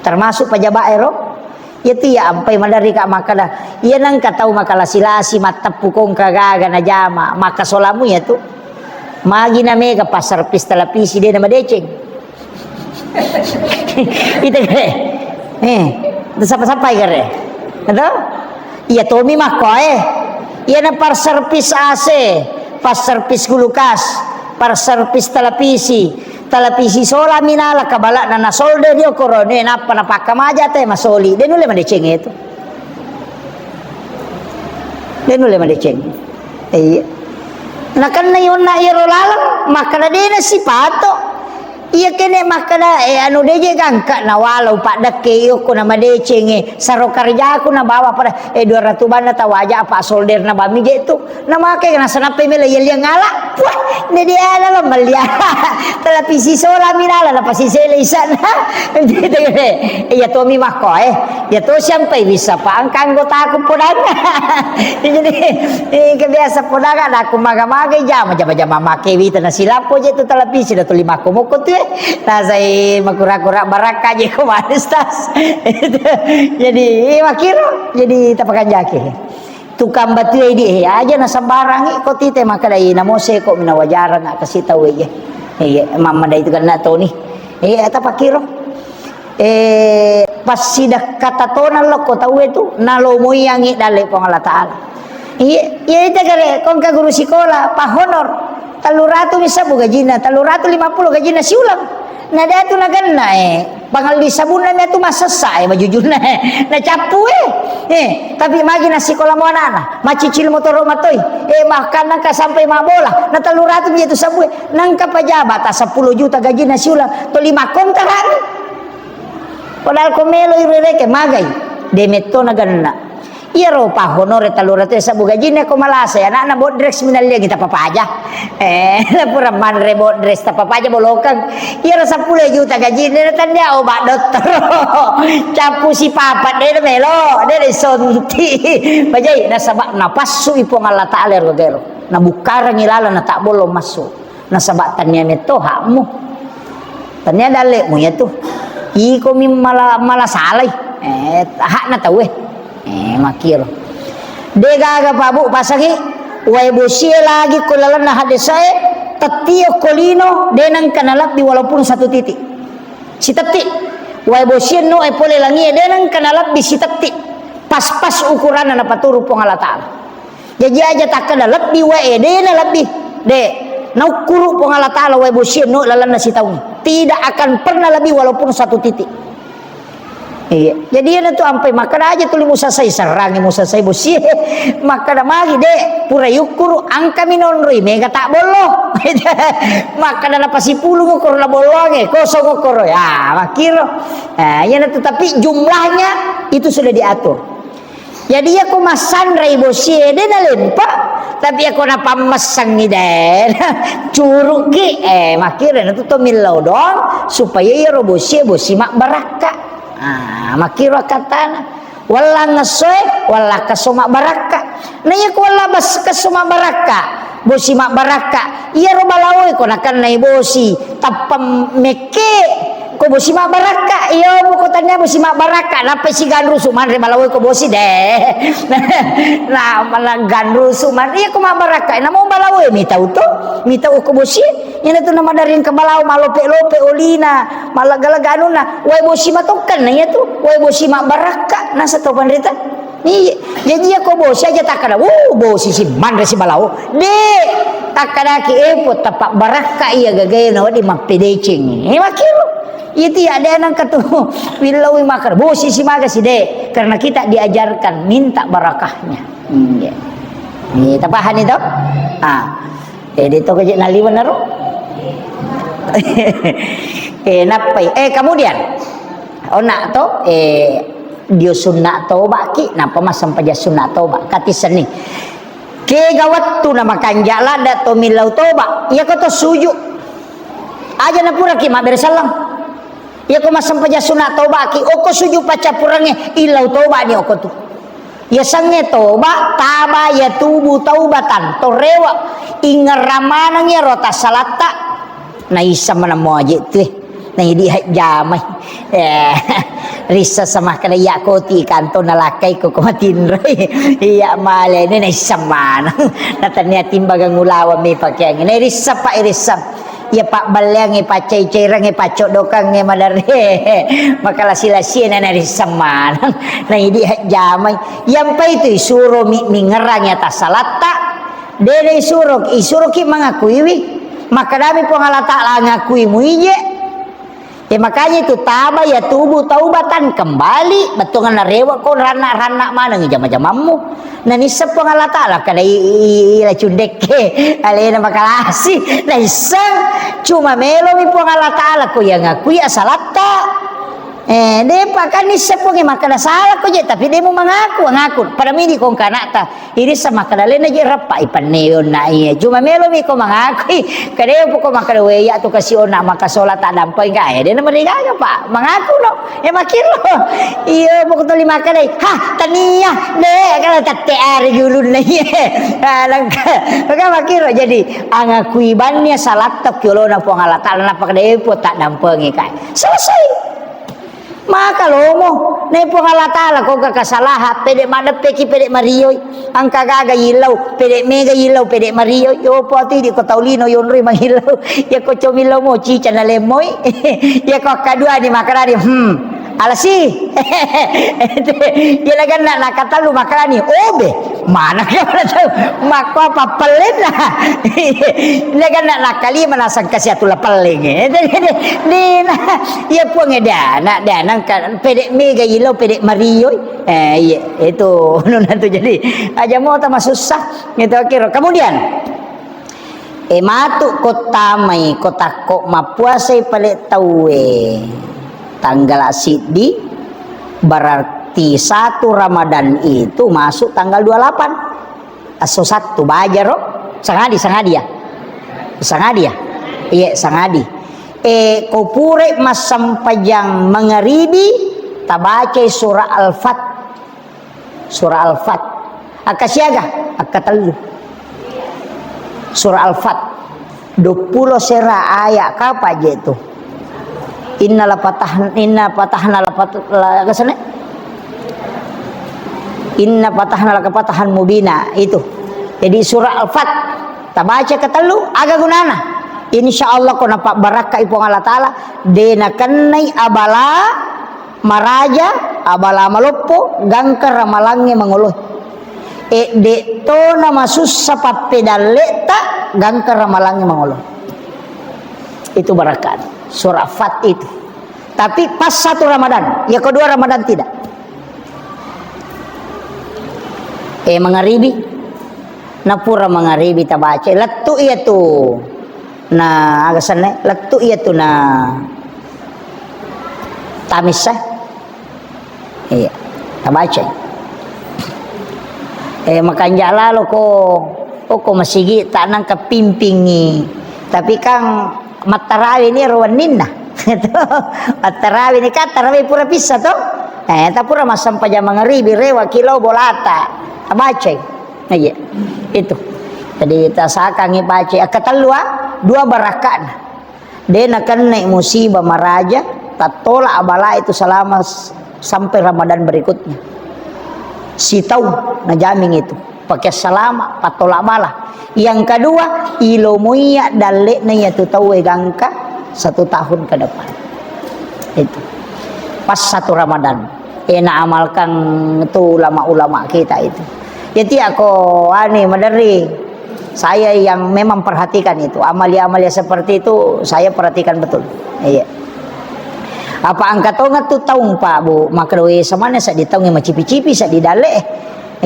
Termasuk pejabat ero, iya tu iya ampai maderri ka makkada, iya nengka tau makalasi-lasi matteppu kongka gaga najama, makkasolamu iya tu. Magi namega passervis televisi de namadeceng. Ita gare. Eh, sappa-sappai gare. Betul? Iya tomi makkoe. Iya na passervis A C, passervis kulkas. Par servis televisi, televisi sola minala kabala'na na solder dio korone, nappa napakkamaja te masoli. De nulle madeceng itu. De nulle madeceng. Iya. Nakenna yonna iyaro laleng, makkeda dena sipato. Iya kene makkeda, eh, anu deje gangka na walau paddekke iyo ko na madecenge, saro karjaku na bawa pada, eh, dua ratu banna tawaja apa solder na bami je tu. Namake nasanappai melo yelliang ala. Wah, ne dia ala lo mellia. Televisi sola minala na pasisele isana. Iya tomi makko, eh. Ya to siampai bisa pa angka anggotaku podang. Jadi, eh, kebiasa podang ada aku maga-maga jama, jama-jama make wita na silappo je tu televisi da tuli makko mokko tu, eh. Nasai makura-kura barakka je ko manis tas. Jadi, eh, makiro, jadi tapakanjaki. Tukang batue idi, eh, aja na sembarangi ko tite makkedai, namo seko mina wajarang kasi tau e. Iya, mamma dai tu kena toni. Iya, ta pakiro. Eh, passidekka tatona lokko tau e tu, nalomoiangi dalle Puang Allah Taala. Iya, iya, ita kare, kongka guru sikola, Pak Honor. Tellu ratu mi sebbu gajinna, tellu ratu lima puluh gajinna siulang. Na datu nagenna, eh, pangelli sabunna mi atu massessa, eh, bajujunna, eh. Na cappu, eh. Eh, tapi magi na sikola mo anana, macicil motoro matoi. Eh, bahkan nangka sampai mabola, na tellu ratu mi tu sebbu, eh. Nangka pejabat, ah, seppulo juta gajinna siulang, to lima kontrak. Padahal ko melo irereke, magai. De metto nagenna. Iyaro Pak Honor e tellu ratu e sebbu gajinna ko malasa, anakna bodres minalliang tapapaja. Eh, pura manre bodres tapapaja bolokeng. Iyaro seppulo juta gajinna, na tennia obat dottoro. Cappu sipapat, de melo, de sonti. Bajai, nasaba napassu i Puang Allah Taala ero gero. Nabukkarangi laleng na tak bolong massu. Nasaba tania metto hakmu. Tania dalle'mu iyatu. Iko mi mala, mala salai. Eh, hakna tauwe. Eh, makiro. De gaga pabu pasangi, wae bosie lagi ko lalenna hadesae, tettio ko lino, de nengka nalebbi walaupun satu titik. Sitetti. Wae bosie no e pole langie, de nengka nalebbi sitetti. Pas-pas ukuranna napaturu Puang Allah Taala. Jaji aja takkeda lebbi wae, de na lebbi. De. Naukkuru Puang Allah Taala wae bosie no lalenna sitaung. Tidak akan pernah lebih walaupun satu titik. Iya. Jadi iyana tu ampai makkeda aja tuli musasai serrangi musasai bosie. Makkeda magi de, pura yukkuru angkami nonroi mega tak bollo. Makkeda napasipulung ukkoro na bolloange, kosong ukkoro. Ya, makkiro. Nah, iyana tu tapi jumlahnya itu sudah diatur. Jadi, iyako massanrai bosie, de nalempa, tapi iyako napammessangngi, de curuki, eh, makkiro natu to millau doang, supaya iyaro bosie, bosi mabbarakka. Ah, makkiro akkattana. Walla ngessoe, walla kesso mabbarakka. Na iyako walla bas-, kesso mabbarakka, bosi mabbarakka, iyaro balaoe ko nakennai bosi, tappa mekke, ko bosi mabbarakka, iyo, ko tania bosi mabbarakka, nappa siganrusu manre balaoe ko bosi, de. Nah, malah ganrusu manre, iya ko mabbarakka, namo balaoe mitau to, mitau ko bosi, iyana tu namadaring ke balao, malope-lope olina, malagga-lagga anunna, wae bosi matokkan na iya tu, wae bosi mabbarakka, nasa to panrita. Iya, jaji iya ko bosi aja takkada, "Wuh, bosi si manre si balao." De, takkadaki, "Eh, po tapa barakka iya gagae na wedding mappedeceng." Eh, makkiro. Iya ti, ada nang katu willau makkada, "Bosi si maga si de." Karena kita diajarkan minta barakahnya. Iya. Iya, tapahani to? Ah. Eh, de to kaje naliweng naro. Eh, nappai. Eh, kemudian. Onna to, eh, dio sunna tobaki, nappa massempajang sunna toba. Katissenni. Kega wettu na makanja ladda to millau toba. Iyako to suju. Aja na puraki mabbere sallang. Iyako massempajang sunna tobaki, oko suju paccappurengnge, illau tobani oko tu. Yasengnge toba, taba yatubu taubatan, torrewa. Ingerang maneng iyaro tassalatta. Naisseng maneng muaje tu, eh. Naidi hajjamai. Eh, rissa sama kada iya koti kanto nalakkai ko, ko matinroi. Iya male ne naisseng maneng. Natania timbagang ulawa mi pakeang. Nairissa pa irissa. Iya pabballeangnge, paccai-cairangnge, paccoddokangnge, madarre. Makalasi-lasie na nairisseng maneng. Naidi hajjamai. Yampai tu isuro mi, mingerang iya tassalatta. De naisuro, isuroki mangakuiwi. Makkedami Puang Allah Ta'ala, "Ngakui muije." E, makanya itu taba ya tubu taubatan kembali, bettuanna rewe' ko ranna'-ranna' maneng jama-jamammu. Nanisseng Puang Allah Ta'ala kada i-, i-, i-, ila cundekke alena makalasi. Naisseng, cuma melomi Puang Allah Ta'ala ko ya ngakui asalatta. Eh, depa kan nisseng Puang e makkeda sala ko je, tapi de mu mangaku, ngaku. Pada midi ko kana'ta. Irisseng makkeda, "Lena je rappa i penne onna iya." Cuma melomi ko mangakui, kadeo poko makkeda, "We, iya tu kasi onna makasola tak dampeng ka." Eh, dena merigaga, Pak. Mangaku no. Eh, makkiro. Iya, poko tuli makkeda, "Ha, tania, de, kalau tette are julunna iya." Ah, langka. Maka makkiro, jadi, angakui banni salatta ki olona Puang Allah Ta'ala, nappa kadeo po tak dampengi kai. Selesai. Maka lomo, nai Puang Allah Ta'ala, ko engka kasalahan, pede maddeppeki, pede marioi, engka gaga yillau, pede mega yillau, pede marioi, yopo atu idi ko tau lino yonroi mangillau, ya ko comillau mo cica na lemmoi, ya ko akkaduani makarani, hmm, alasi, ya laganna nakatellu makarani, obe, Mana ke mana tahu? Makko apa pellenna? Lega nak nakali mana sangka sia tu lapelleng. Dina, iya Puang e dana, dana kan pede mega ilo, pede mario. Eh, iya, itu nuna tu jadi aja mau tambah susah. Gitu kira. Kemudian, e matu ko tamai ko takko mappuasai pale tauwe tanggal siddi, berarti satu Ramadan itu masuk tanggal dua puluh delapan. Esso Sattu, bajaro. Sangadi, sangadi ya? Sangadi ya? Iya, sangadi. E, ko pura massempajang mangaribi, tabacai surah Al-Fat. Surah Al-Fat. Akka siaga? Akka tellu. Surah Al-Fat. Dua puluh sera ayat kapa je tu? Inna la patah, inna patahna la pat-, la, apa sana? Inna patahna laka patahan mubina itu. Jadi surah Al-Fat tabaca ketellu, aga gunana? Insya Allah ko napabbarakkai Puang Allah Ta'ala, de nakennai abala maraja, abala maloppo, gangka ramalangnge mangolo. E, de tona masussa pappedalle'ta, gangka ramalangnge mangolo. Itu barakat. Surah Fat itu. Tapi pas satu Ramadan, ya kedua Ramadan tidak. E, mangaribi. Napura mangaribi tabaca. Lettu iya tu. Na, aga senne? Lettu iya tu na Tamissa. Iya, tabaca. E, makanja lalo ko, o ko masigi tak nangka pimpingi. Tapi kan mattarawe ni ro wenninna. Mattarawe ni kan tarawe pura pissa to. E, tapura massempajang mangaribi rewa kilo bolata. Tabaca. Iya. Itu. Jadi tasakangi baca. Akka tellu, ah, dua barakakna. De nakennai musibah maraja, tattola abala itu selama s-, sampai Ramadan berikutnya. Sitaung najamin itu. Pakai selama, pattola bala. Yang kedua, ilomoiya dalle'na iya tu tauwe gangka satu tahun ke depan. Itu. Pas satu Ramadan. E, naamalkan tu ulama-ulama kita itu. Jadi aku, anu, maderri. Saya yang memang perhatikan itu, amalia-amalia seperti itu saya perhatikan betul. Iya. Apa engka tonga tu taung, Pak, Bu, makkedae samana seddi taung macipi-cipi seddi dalle.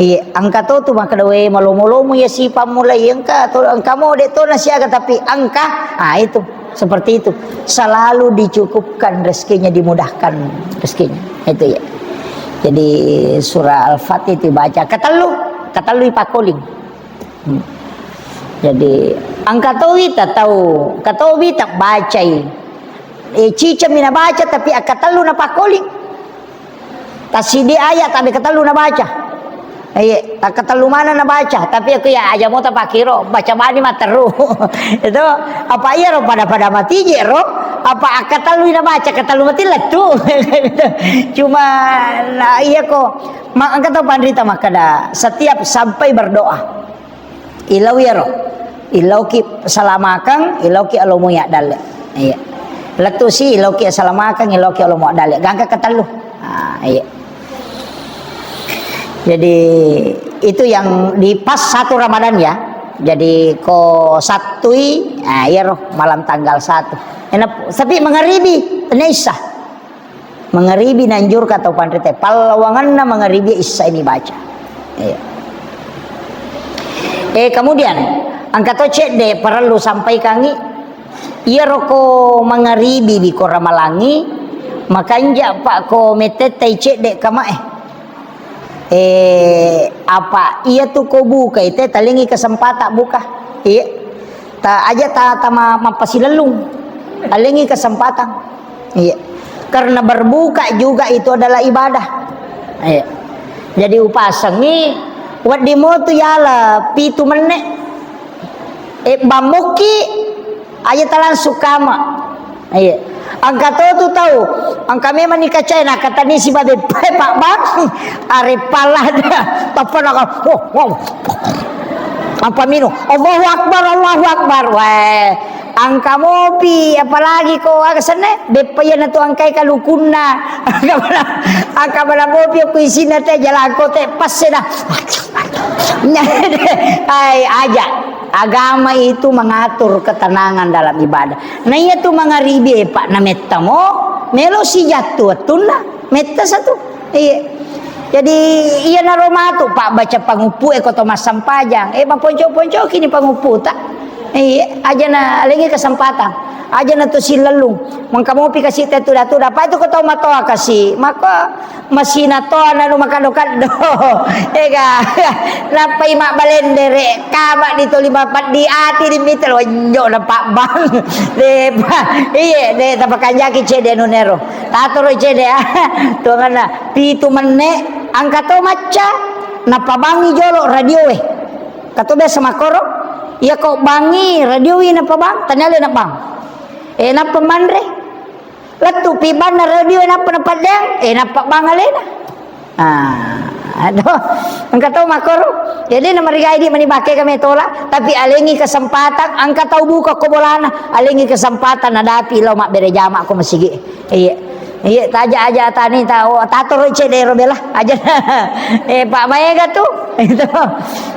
Iya, engka to tu makkedae malomo-lomo ya sipa mulai engka to, engka mo de to nasiaga tapi engka, ah, itu seperti itu. Selalu dicukupkan rezekinya, dimudahkan rezekinya. Itu ya. Jadi surah Al-Fatihah itu baca ketellu, ketellu ipakoling. Hmm. Jadi, engka to wita tau, engka to wita bacai. E, cicami nabaca, tapi akka tellu napakoling. Tasidi ayat, tapi katellu nabaca. Iya, tak katellu mana nabaca, tapi aku ya aja mau tapakkiro, baca bani matteru. Itu, apa iya ro pada-pada mati je ro, apa akka tellu nabaca, katellu mati lettu. Cuma, nah, iya ko, ma-, engka to panrita makkeda, setiap sampai berdoa. Ilau iyaro. Ilauki salamakeng, ilauki alomo ya dalle. Iya. Lettusi ilauki salamakeng, ilauki alomo dalle. Gangka ketellu. Ah, iya. Jadi itu yang di pas satu Ramadan ya. Jadi ko Sattui, ah, iyaro malam tanggal satu. Enak, tapi mangaribi, tennia Isya. Mangaribi nanjurka tau panrita, pallawangenna mangaribi Isya ini baca. Iya. Eh, kemudian, engka to cedde parellu sampaikangi, iyaro ko mangaribi di ko ramalangi, makanja pa ko metettai cedde kamae. Eh, apa iya tu ko buka itu talengi kesempatan buka. Iya. Ta aja ta, ta ma-, mappasilellung. Talengi kesempatan. Iya. Karena berbuka juga itu adalah ibadah. Iya. Jadi upasengi wedding mo tu yala pitu menne. Eh, bammuki aja ta langsung kama. Iya. Engka to tu tau, engka memang ni kacai na katani si babe pe pak bang. Are pala da. Tapa na ka. Oh, wow. Apa minu? Allahu Akbar, Allahu Akbar. Weh, engka mopi, apalagi ko aga senne, beppa iya na tu engkai kalukunna. Engka mana, engka mana mopi ko isina te jalangko te passe da. Hai, aja. Agama itu mengatur ketenangan dalam ibadah. Nah, iya tu mangaribi, Pak, na metta mo, melo si jattu wettunna, metta satu. Iya. Jadi, iya naro matu, Pak, baca panguppu e ko to massempajang. Eh, maponco-poncoki ni panguppu ta. Iya, aja na alengi kesempatan. Aja na tu silellung. Mengka mopi kasi te tuda-tuda. Apa itu ko tau matoa kasi? Maka masina to anu makaddo-kaddo. Ega. Nappai mabbalendere. Kama di toli mapeddi ati di mitel. Wonjo na pabbang. De, pa, iye, de, tapakanjaki cede anu nero. Tatoro cede, ah. Tuanganna. Pitu menne. Angka to macca. Napabangi jolo radio e. Kato biasa makoro. Iya ko bangi radio i napabang. Tanya le napabang. Eh, nappa manre. Lettu pi banna radio e nappa napaddeang, eh, nappa bang alena. Ah, aduh, engka tau makkoro. Jadi na marigai di mani bakke kami tola, tapi alengi kesempatan, engka tau buka ko bolana, alengi kesempatan nadapi lao mabbere jama ko masigi. Iya. Iya, taja aja tani tau, tatoro cedero bela, aja. Eh, Pak Maega tu. Itu.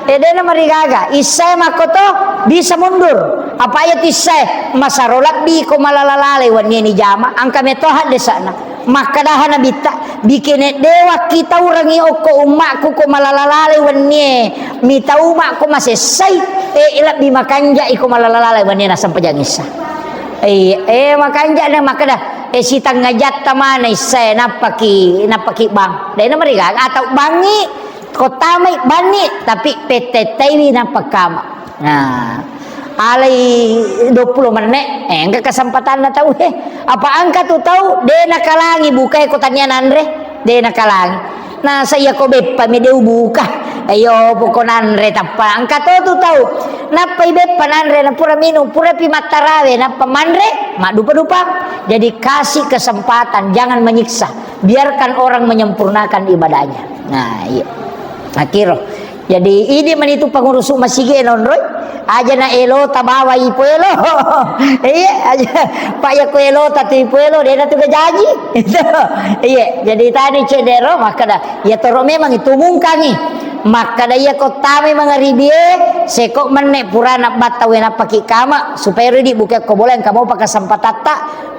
Eh, dena marigaga, issae makkoto bisa mundur. Apa iya tu issae? Masaro labbi ko malala-lalai wennie ni jama, angka meto haddesana. Makkadaha Nabitta, bikene dewa kitaurangi okko ummakku ko malala-lalai wennie, mitau makko masessai, eh, lebbi makanja iko malala-lalai wennie nasempajang issa. Eh, eh, makanja na makkada, eh, sitengnga jatta mana issae, nappaki, nappaki bang. Dena marigaga, atau bangi, Ko tamai banni, tapi pettettaiwi napakkama. Nah, alai duappulo menne, eh, engka kesempatanna tau, eh. Apa engka tu tau, de nakalangi bukai ko tania nanre, de nakalangi. Nah, saya ko beppa mi de ubuka. Ayo, poko nanre tappa. Engka to tu tau. Nappai beppa nanre, na pura minung, pura pi mattarawe, nappa manre, maddupa-dupa. Jadi kasih kesempatan, jangan menyiksa. Biarkan orang menyempurnakan ibadahnya. Nah, iya. Akiro. Jadi, idi mani tu pengurusu masigi e nonroi. Aja na elo tabawa ipo elo. Iya, aja. Pak ya ko elo tatu ipo elo, dena tu gajaji. Iya, jadi tadi cedero, makkada, ya toro memang itu mungkangi. Makkada iya ko tame mangaribie, seko menne purana batta wena paki kama, supaya ridi buka ko boleh kamu pakai sempatatta,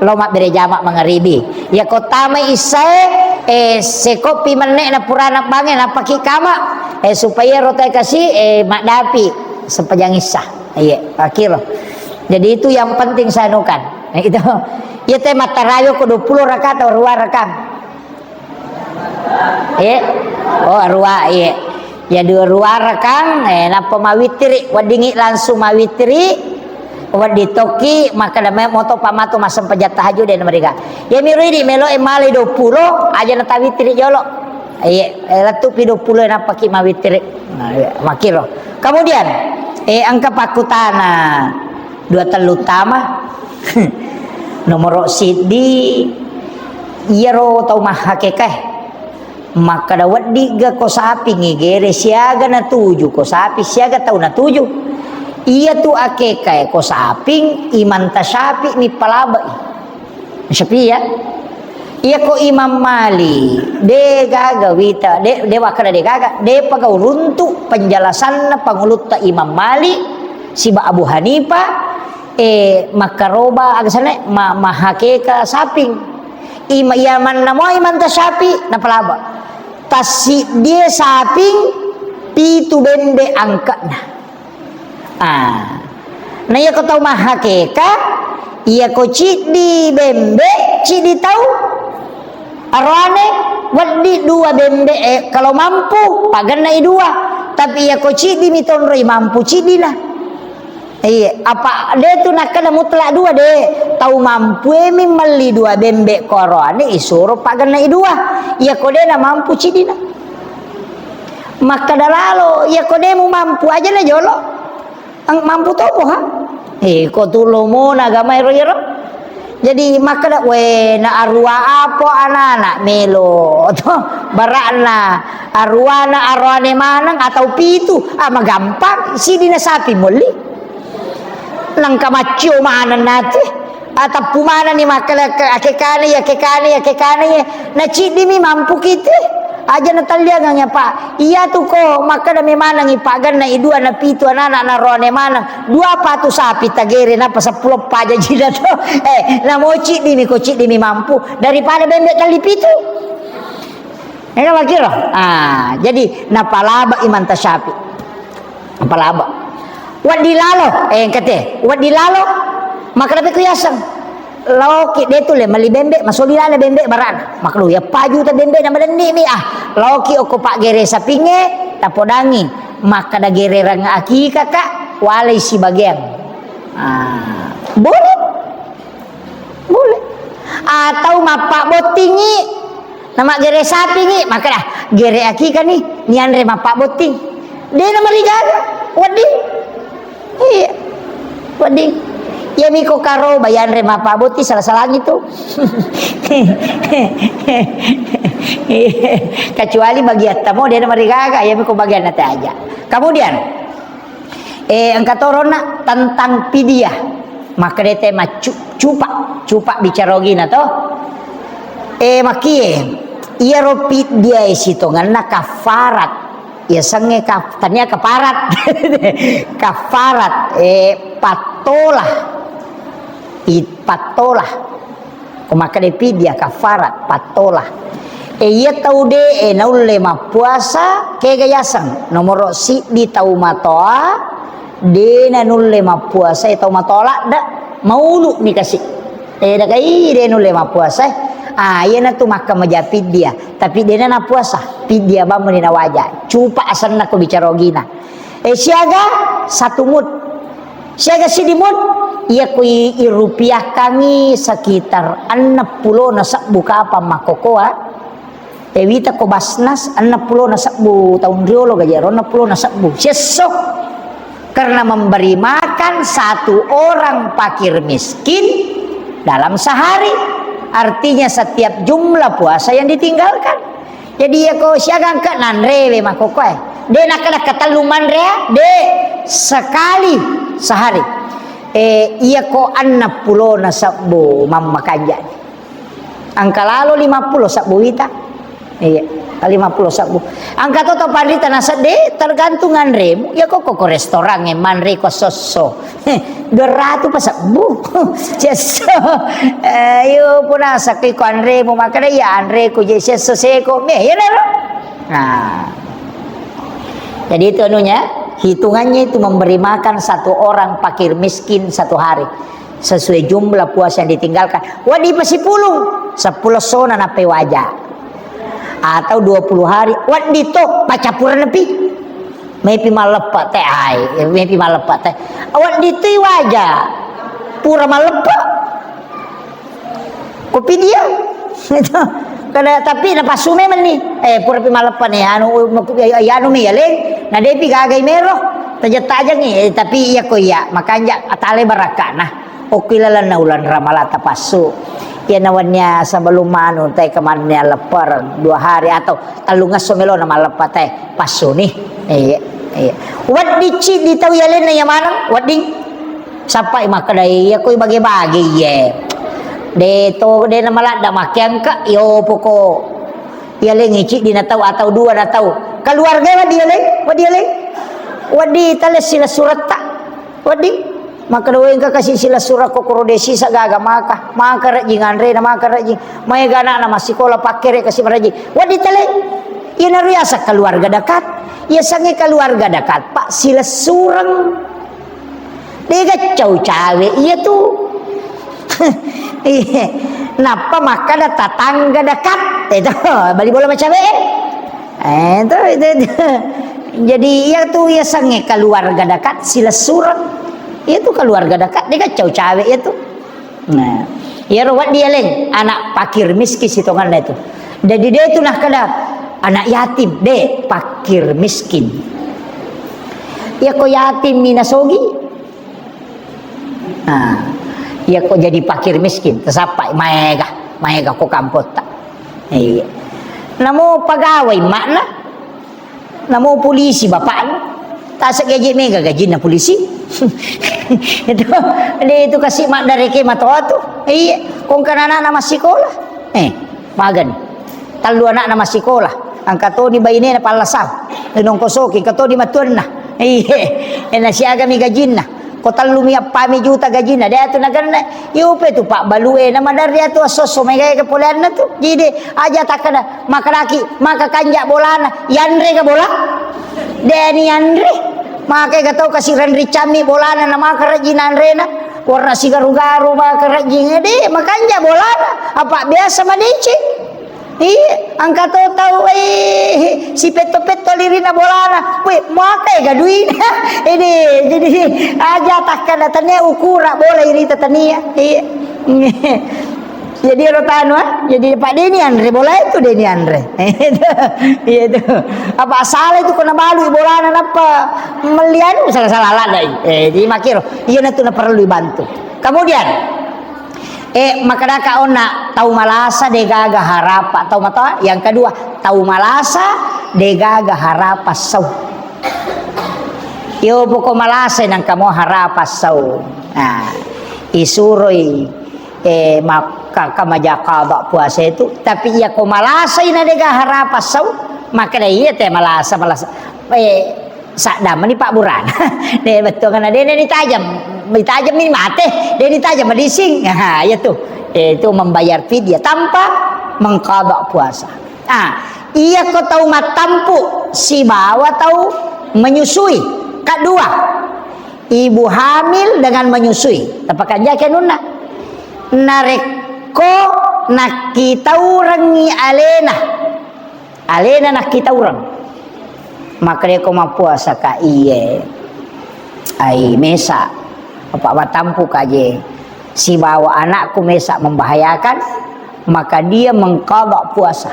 lao mabbere jama mangaribi. Iya ko tamai issae, eh, sekoppi menne na purana bange napaki kama, eh, supaya rotai kasi, eh, maddapi sempajang issa. Iya, akiro. Jadi itu yang penting saya anukan. Nah, itu. Iya te mattarawe ko duappulo raka atau rua raka. Iya. Oh, rua, iya. Ya, dua, rua rakang, eh, nappa mawittiri, weddingi langsung mawittiri, wedding tokki, makkada me moto pamatu massempajang tahajud de namariga. Ya, miro idi melo e malai duappulo, aja natawittiri jolo. Iya, eh, lettu pi duappulo nappaki mawittiri. Nah, iya, makiro. Kemudian, eh, engka pakkutana dua tellu tama. Nomoro siddi, iyaro tau mahakekae. Makkada, weddigga ko saping igere siaga natuju, ko saping siaga tau natuju. Iya tu akekae ko saping, imanta syafi mi palabai. Syafi ya. Iyako Imam Malik, de gaga wita, de, de wakkeda de gaga, de pagau runtu penjelasanna pangulutta Imam Malik siba Abu Hanifah, eh, makkaroba aga sana, ma-, mahakeka saping. Ima-, iya manna mo Imam Tasyafi, napalaba. Tassiddie saping, pitu bembe angka'na. Ah. Na iyako tau mahakeka, iyako ciddi bembe, ciddi tau aroane, weddi dua bembe, eh, kalau mampu, pagenna i dua. Tapi iyako ciddi mi tonroi mampu ciddina. Iya, apa de tu nakkeda mutlak dua de. Tau mampu e mi melli dua bembe ko aroane, isuro pagenna i dua. Iyako de na mampu ciddina. Makkeda lalo, iyako de mumampu aja na jolo. Ang-, mampu topo, ha? Eh, ko tu lomona agama ero, ero. Jadi makkeda, "We, na arua apo anana melo?" To, bara'na aruana aroane maneng atau pitu, ah, magampang, sidina sapi molli. Nangka maccio maneng nate. Atappu manenni makkeda ke-, akekane ya, akekane ya, akekane ya. Na ciddimi mampu kite. Aja natalliangang ya, Pak. Iya tu ko makkeda memanengi Pak, genna i dua na pitu anana na roane maneng. Dua patu sapi tagere napa seppulo paja jida to. Eh, namo ciddimi ko ciddimi mampu daripada bembe telli pitu. Ega makiro? Ah, jadi napalaba Imam Tasyafi. Napalaba. Wedding lalo, eh, engka te. Wedding lalo, makkeda pe ku yaseng. Laoki de tu le melli bembe, masoli lalo bembe barana. Makkeda, "Ya pajuta bembe na madenni mi, ah." Laoki okko paggere sapinge, tapodangi. Makkeda gerereng akika, Kak, walai sibagian. Ah, boleh. Boleh. Atau mappabbottingi, namaggere sapingi, makkeda, "Gere akika ni, nianre mappabbotting." De namarigaga, wedding. Iya. Wedding. Iya miko karoba, yanre mappabbotting, salah-salangi tu. Kecuali bagiatta mo, de namarigaga, iya miko bagianna te aja. Kemudian, Eh, engka toronna tentang pidiah. Makkedete maccu-, cupa, cupa bicara ogina to. Eh, makkie, iyaro pidiah sitongenna kafarat. Yasengnge kaf-, tania kafarat. Kafarat, eh, pattola. I-, pattola. Ko makkeda pidiah kafarat, pattola. E, iya tau de'e naulle mappuasa, kega yaseng? Nomoro siddi tau matoa, de nanulle mappuasa, e, tau matoa ladde, maulu ni kasi. E, dakai de nulle mappuasa, e. Ah, iyanatu makka maja pidiah, tapi de na napuasa, pidiah bammu ni nawaja. Cupa asenna ko bicara ogina. E, siaga satu mut. Siaga siddi mut, iya ko i-, irupiahkangngi sekitar enneng pulona sebbu kapang makkokoa, e, wita ko Basnas, enneng pulona sebbu taung riolo gaji ero, enneng pulona sebbu. Siesso. Karena memberi makan satu orang fakir miskin dalam sehari. Artinya setiap jumlah puasa yang ditinggalkan. Jadi, iya ko siaga engka nanrewe makkokkoe. De nakkeda katellu manre, de, sekali sehari. Eh, iya ko enneng pulona sebbu mammakanja. Engka lalo lima pulo sebbu wita. Iya, lima pulo sebbu. Engka to to panrita nasedde, tergantung anremu. Iya ko, ko, ko restoran e manre ko sosso. Dua ratu pa sebbu. Cesso. Eh, iyo, punasa ki ko anremu, makkeda iya anreku je cesso seko. Me, iya naro. Nah. Jadi itu anunya, hitungannya itu memberi makan satu orang fakir miskin satu hari. Sesuai jumlah puasa yang ditinggalkan. Wedding pa sipulung, seppulo sona nappai waja. Atau dua puluh hari, wedding to, paccappureng pi. Maipi malleppe te, ai, maipi malleppe te. Wedding tu waja. Pura malleppe. Kopi dia. Kada, tapi napassu memang ni. Eh, pura pi malleppe ni, anu, ya, ya, anu mi, ya, leng. Na depi gagai mero. Tajeng-tajeng ni, eh, tapi iya ko iya, makanja atale barakana. Okki lalenna uleng Ramalang tapassu. Iyana wennia sebelum anu, te kemannia leppereng dua hari atau tellungesso melona malleppe te passuni. Iya, iya. Wedding ciddi tau yalenna iya maneng, wedding. Sappai makkeda iya koi bage-bage iye. De to, de na maladda makke engka, yo poko. Iya leng ici di na tau atau dua na tau. Keluarga wedding iya leng, wedding iya leng. Wedding tale silessuretta. Wedding. Maka doeng ka kasi silessureng ko koro desi sa gaga maka. Maka rejing anre na maka rejing. Maega anak na massikola pakkere kasi marejing. Wedding tale. Iya na riasa keluarga dekat. Iya sange keluarga dekat, Pak, silessureng. Dega cau cawe iya tu. Iya. Nappa makkada tatangga dekat. Itu bali bola macawe. Eh, itu, itu, itu. Jadi iya tu iya sange keluarga dekat silessureng. Iya tu keluarga dekat dega cau cawe iya tu. Nah, iyaro wedding iya leng anak fakir miskin sitonganna itu. Jadi de tu nakkada anak yatim, de fakir miskin. Iya ko yatim mi nasogi. Nah, iya ko jadi fakir miskin, tasappai maega, maega ko kampotta. Iya. Namo pegawai makna, namo polisi bapakna, tasa gaji mega gajinna polisi. Itu, de itu kasi maddareke matoa tu. Iya, kongkana anak na massikola. Eh, magani. Tallu anakna massikola. Engka toni bainena pallasau. Nongkosoki, engka toni matuanna. Iye. Ena siagami gajinna. Ko tellumi appami juta gajinna. De atu nagenna. Yupe tu pabbalue na maderri atu asso-asso megae ke poleanna tu. Jadi aja takkada makadaki maka kanja bolana. Yanre ga bola? De ni yanre. Maka ga tau kasiran ricammi bolana na maka rajin anrena. Warna sigaru-garu maka rajin. De makanja bolana. Apa biasa madeceng. Iya, engka to tau, eh, si petto-petto lirina bolana. Weh, makai ga duina. Ini, jadi aja takkana tania ukura bola irita tania. Iya. Jadi ero tanu, ah, jadi Pak Deni Andre bola itu Deni Andre. Iya itu. Apa salah itu kena balu bolana nappa melian salah-salah ladai. Eh, jadi makiro, iya natu na perlu dibantu. Kemudian, Eh, makkedaka onna tau malasa degaga harapa tau matoa. Yang kedua, tau malasa degaga harapa sau. Yo poko malasa nangka mo harapa sau. Nah, isuroi, eh, makka maja qada puasa itu, tapi iya ko malasai na dega harapa sau, makkeda iya te malasa, malasa. Eh, Saddammani pabburana. De bettuanna de nitajeng, ditajemmi mate, de ditajeng madising. Aha, iya tu. Eh, itu membayar fidyah tanpa mengqada puasa. Ah, iya ko tau mattampu sibawa tau menyusui. Kedua, ibu hamil dengan menyusui. Tapakanjaki anunna. Narekko nakkitaurengngi alena. Alena nakkitaureng. Makkedako mappuasaka, iye. Ai mesa. Apa wattampuka je. Sibawa anakku mesa membahayakan, maka dia mengqada puasa.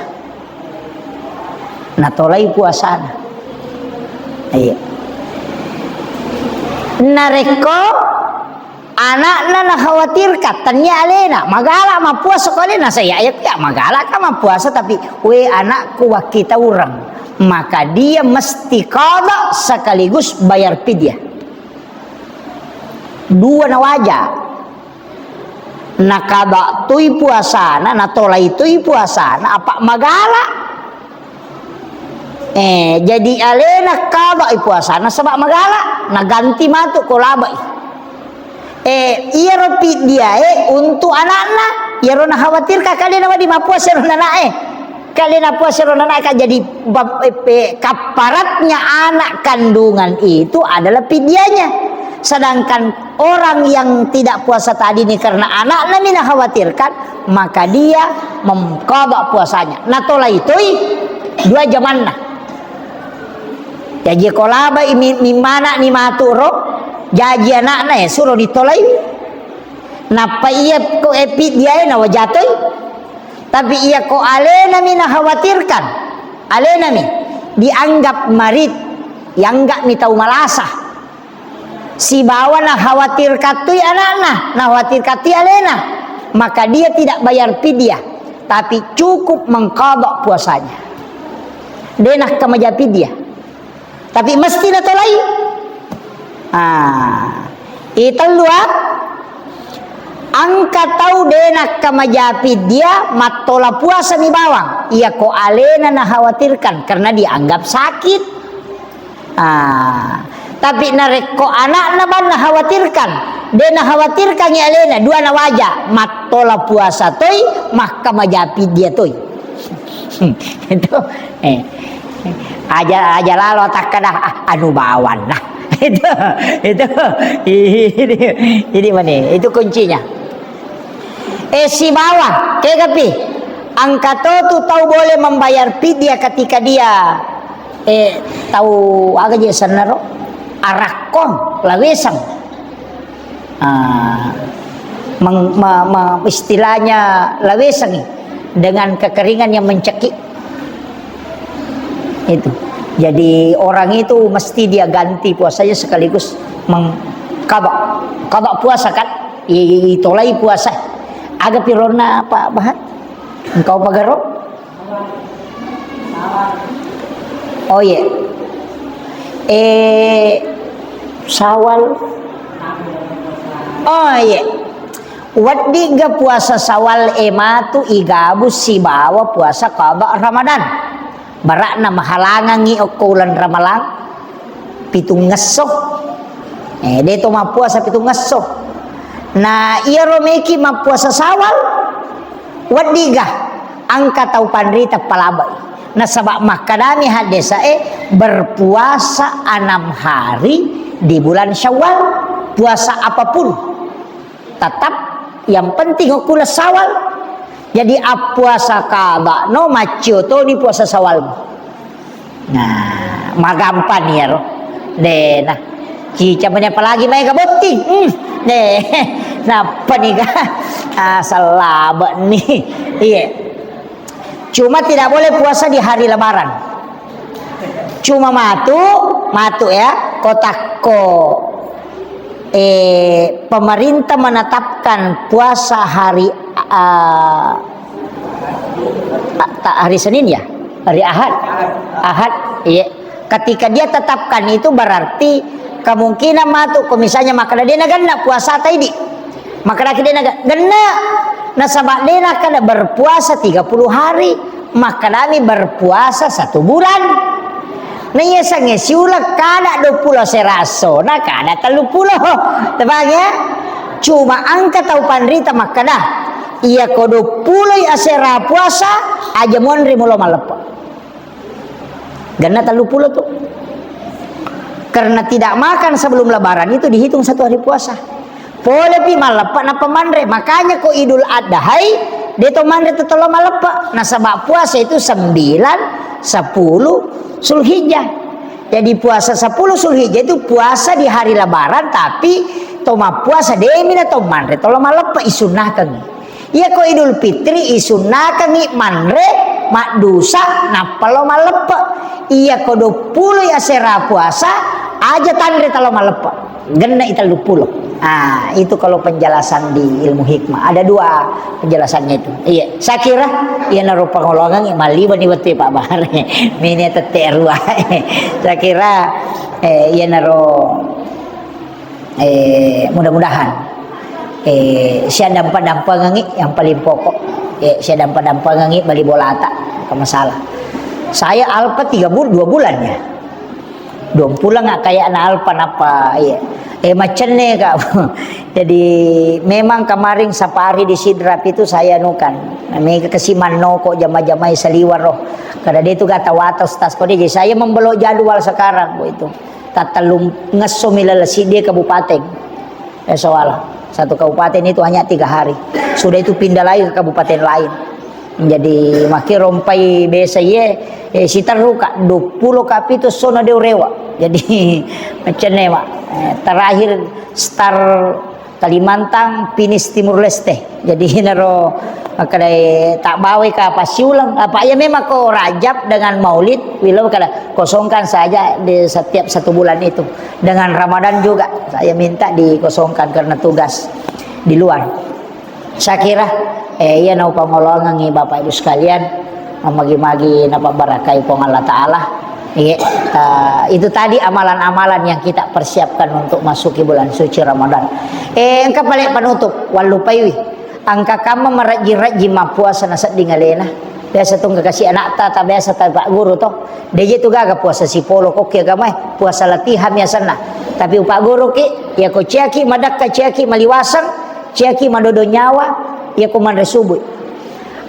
Natolai puasana. Iya. Narekko Anakna nakhawatirkan, tania alena, magala mappuasa ko alena, saya ya, ya magala ka mappuasa, tapi, "We anakku, wakkitaureng," maka dia mesti qada sekaligus bayar fidyah. Dua nawaja. Nakada tui puasana, natolai tui puasana, apa magala. Eh, jadi alena qada'i puasana sebab magala, naganti matu ko labai. Eh, iyaro fidyae untuk anakna, iyaro nakhawatirkan kalena wedding mappuasa ro anakna e. Kalena puasa ro anakna ka jadi bab-, eh, pe-, kafaratnya anak kandungan itu adalah fidyanya. Sedangkan orang yang tidak puasa tadi ini karena anakna mi nakhawatirkan, maka dia mengqada puasanya. Natolai toi dua jamanna. Jaji ko labai mi-, mimmana ni matu ro, jaji anakna ya suro ditolai. Nappa iya ko epi diae na wajatoi. Tapi iya ko alena mi nakhawatirkan, alena mi dianggap marid, dianggap mi tau malasa. Sibawa nakhawatirkan tui anakna, nakhawatirkan tui alena, maka dia tidak bayar fidyah, tapi cukup mengqada puasanya. De nakkamaja fidyah, tapi mesti natolai. Ah, itellu, ah. Engka tau de nakkamaja piddia, mattola puasami bawang. Iyako alena nakhawatirkan karena dianggap sakit. Ah, tapi narekko anakna bang nakhawatirkan, de nakhawatirkan alena, dua nawaja, mattola puasa toi, makkamaja piddia toi. Itu, eh, aja, aja lalo takkada, ah, anu bawang lah. Itu, itu, ini, ini mana? Itu kuncinya. Eh, sibawa, kegapi? Engka to tu tau boleh membayar fidya ketika dia, eh, tau aga je sennaro? Arakkong, laweseng. Ah, meng-, ma-, ma-, istilahnya laweseng dengan kekeringan yang mencekik. Itu. Jadi orang itu mesti dia ganti puasanya sekaligus meng-, qada, qada puasa kan? I-, i-, itolai puasa. Aga pironna Pak Bahar? Engkau pagaro? Oh iya. Eh, Sawal. Oh iya. Weddigga puasa Sawal e matu igabung sibawa puasa qada Ramadan. Barakna mahalangangngi okko uleng Ramalang pitungngesso. Eh, de to mappuasa pitungngesso. Na iyaro meki mappuasa Sawal, weddigga engka tau panrita palabai. Nasaba makkadami haddesae, berpuasa enam hari di bulan Syawal, puasa apapun. Tetap yang penting okko uleng Sawal. Jadi appuasa qada no maccio toni puasa Sawal. Nah, magampang iyaro. De, nah. Cica meni apalagi maega botting. Hmm. De, nappa nika? Ah, salabe ni. Iya. Cuma tidak boleh puasa di hari Lebaran. Cuma matu, matu ya, kotakko, eh, pemerintah menetapkan puasa hari, ah, ta-, hari Senin ya? Hari Ahad? Ahad, iya. Ketika dia tetapkan itu berarti kemungkinan matu, ko misalnya makkeda de nagenna puasa taidi. Makkedaki de naga-, genna. Nasaba de nakkeda berpuasa tiga puluh hari, makkedami berpuasa satu bulan. Na iya sange siuleng kada dua puluh asera esso, na kada tellu puluh. Tepang ya? Cuma engka tau panrita makkeda, iya ko dua puluh asera puasa, aja monri mulo malleppe. Genna tellu puluh tu. Karena tidak makan sebelum Lebaran itu dihitung satu hari puasa. Polepi malleppe nappa manre. Makanya ko Idul Adhai, de to manre tetolo malleppe. Nasaba puasa itu sembilan, sepuluh Zulhijjah. Jadi puasa sepuluh Zulhijjah itu puasa di hari Lebaran, tapi to mappuasa demi na to manre tolo malleppe, isunnakengngi. Iya ko Idul Fitri isunnakengngi manre maddusa nappa lo malleppe. Iya ko dua puluh asera puasa aja tanre talo malleppe. Genna i tellu puluh. Ah, itu kalau penjelasan di ilmu hikmah. Ada dua penjelasannya itu. Iya, saya kira iyanaro pangolongan maliwani wettu Pak Bahar. Mini tette rua. Saya kira, eh, iyanaro Eh, mudah-mudahan, eh, sia dampa-dampangengngi yang paling pokok. Eh, sia dampa-dampangengngi bali bolata, ke masalah. Saya alpa tiga bul-, dua bulan ya. Dua bulan nggak kayak na alpa napa, iya. Eh, macenne, Kak. Jadi memang kemarin safari di Sidrap itu saya nukan. Namanya kesi mannoko jama-jamai saliwar roh. Karena dia itu gata wata ustaz kode. Jadi saya membelok jadwal sekarang, Bu, itu. Tattellung ngesso mi laleng siddi kabupaten. Eh, soal satu kabupaten itu hanya tiga hari. Sudah itu pindah lagi ke kabupaten lain. Jadi, makkiro rompai besa iye, eh, siterru ka, dua puluh ka pitu sono de urewa. Jadi, macenne, Mak. Eh, terakhir start Kalimantan, finish Timur Leste. Jadi, naro makkedai tak bawai ka apa siuleng, apa iya memang ko Rajab dengan Maulid, wilo kada kosongkan saja di setiap satu bulan itu. Dengan Ramadan juga saya minta dikosongkan karena tugas di luar. Saya kira, eh, iya nau pangolongangi Bapak Ibu sekalian, magi-magi napabarakai Puang Allah Ta'ala. Iya, eh, itu tadi amalan-amalan yang kita persiapkan untuk masuki bulan suci Ramadan. Eh, engka pale penutup, wallupaiwi. Engka kamma marajji-rajji mappuasa nasedding alena. Biasa tu engka kasi anakta, ta biasa ta Pak Guru to. Deje tu gaga puasa sipolo kokki agamae, puasa latihan biasanna. Tapi Pak Guru ki, ya ko ciaki madakka, ciaki maliwasang, ciaki madodo nyawa, ya ko manre subuh.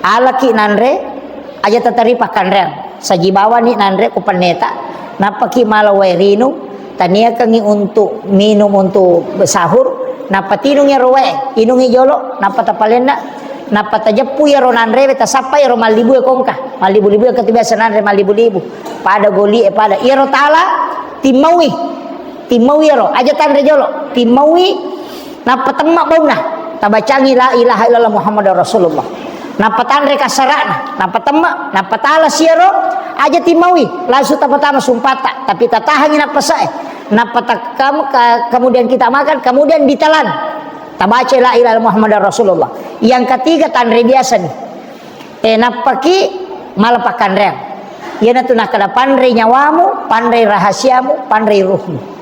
Alaki nanre, aja tatari pakkanreang. Saji bawani nanre ku penneta, nappaki mala wae rinung, taniakangi untuk minum untuk sahur, nappa tinung iyaro wae, inungi jolo, nappa tapalenna, nappa tajeppu iyaro nanrewe, tasappa iyaro mallibu e kongka. Mallibu-libu e katu biasa nanre mallibu-libu. Pada goli e pada. Iyaro tala timmaui. Timmaui iyaro, aja tanre jolo, timmaui, nappa temma baunna, tabacangi la ilaha illallah Muhammadar Rasulullah. Nappa tanre kassara'na, nappa temma, nappa tala siaro, aja timmaui, langsung tapatama sumpata, tapi tatahangi nappasae. Nappa takam-, ka-, kemudian kita makan, kemudian ditelan. Tabaca la ilaha illallah Muhammadar Rasulullah. Yang ketiga tanre biasa nih. E, nappaki mala pakkanreang. Iyanatu nakkeda, panrei nyawamu, panrei rahasiamu, panrei ruhmu.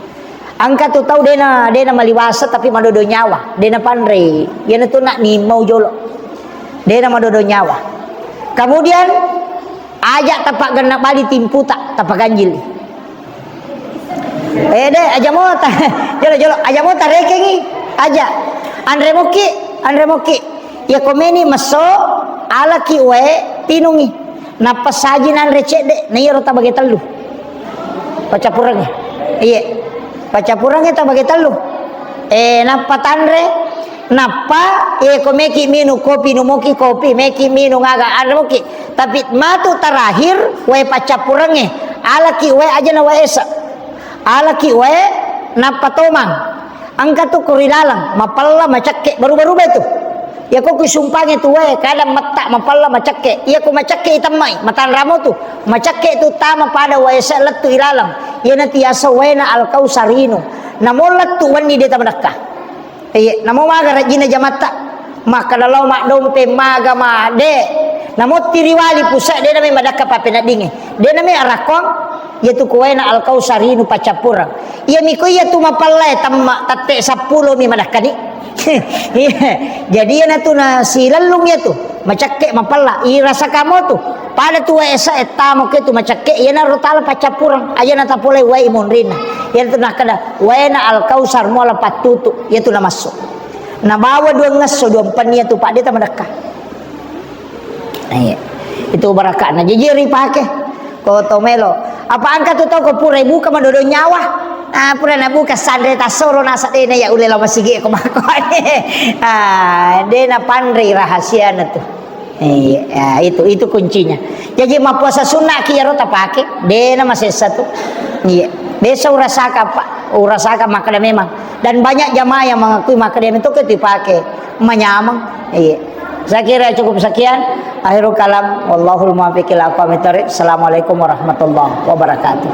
Engka tu tau dena, dena maliwasa tapi madodo nyawa, dena panrei. Iyanatu nak nimmau jolo. Dena madodo nyawa. Kemudian, aja tapaggenna bali timputa, tapaganjili. Eh, de, aja mo ta-, jolo, jolo, aja mo tarekengi, aja. Anre moki, anre moki. Iya komeni messo, alaki wae, tinungi. Nappa saji nanre cedde, na iyaro tabage tellu. Paccappurengnge. Iye. Paccappurengnge tabage tellu. Eh, nappa tanre, nappa, eh, ko meki minung kopi, numoki kopi, meki minung aga, anre moki. Tapi matu terakhir, wae paccappurengnge, alaki wae aja na wae esa. Alaki wae, nappa tomang. Engka tu ko ri laleng, mapella, macekke, baruba-ruba itu. Iya ko kusumpange tu wae, kadang metta, mapella, macekke. Iya ko macekke itemmai, matanramo tu. Macekke tu tama pada wae esa lettu ilaleng. Iyana tiasa waena Al-Kautsar inu. Namo lettu wenni de tamadekka. Iya, namo maga rajjina jamatta. Makkeda lao maddompeng maga ma, de. Namo tiriwali pusat, de name madakka pappeneddingnge. De name arakkong, iyatu kuwaina Al-Kautsar inu paccappureng. Iya miko iyatu mapallae temma tette seppulo mi madakkani. Iya. Jadi iyana tu na silellung iyatu. Macekke mapella, irasa kamo tu. Pada tu wae esa ettamo ke tu macekke, iyana ro tala paccappureng. Aja na tapolai wae monrinna. Iyana tu nakkeda, waena Al-Kautsar muala pattutu, iyatu namassu. Nabawa duangngesso, duampenni iyatu padde tamadekka. Iya. Itu barakakna. Jaji ripake. Ko to melo. Apa engka tu tau ko pura buka madodo nyawa. Ah, pura nabuka sanre tassoro nasa dena ya ule lao masigi ko mako. Ah, dena panrei rahasiana tu. Iya, itu, itu kuncinya. Jadi mappuasa sunnah ki iyaro tapake, dena masessa tu. Iya. Biasa urasaka, Pak. Urasaka makkeda memang. Dan banyak jamaah yang mengakui makkeda memang itu dipake. Manyameng. Iya. Saya kira cukup sekian. Akhirul kalam. Wallahul muwaffiq ila aqwamit thariq. Assalamualaikum warahmatullahi wabarakatuh.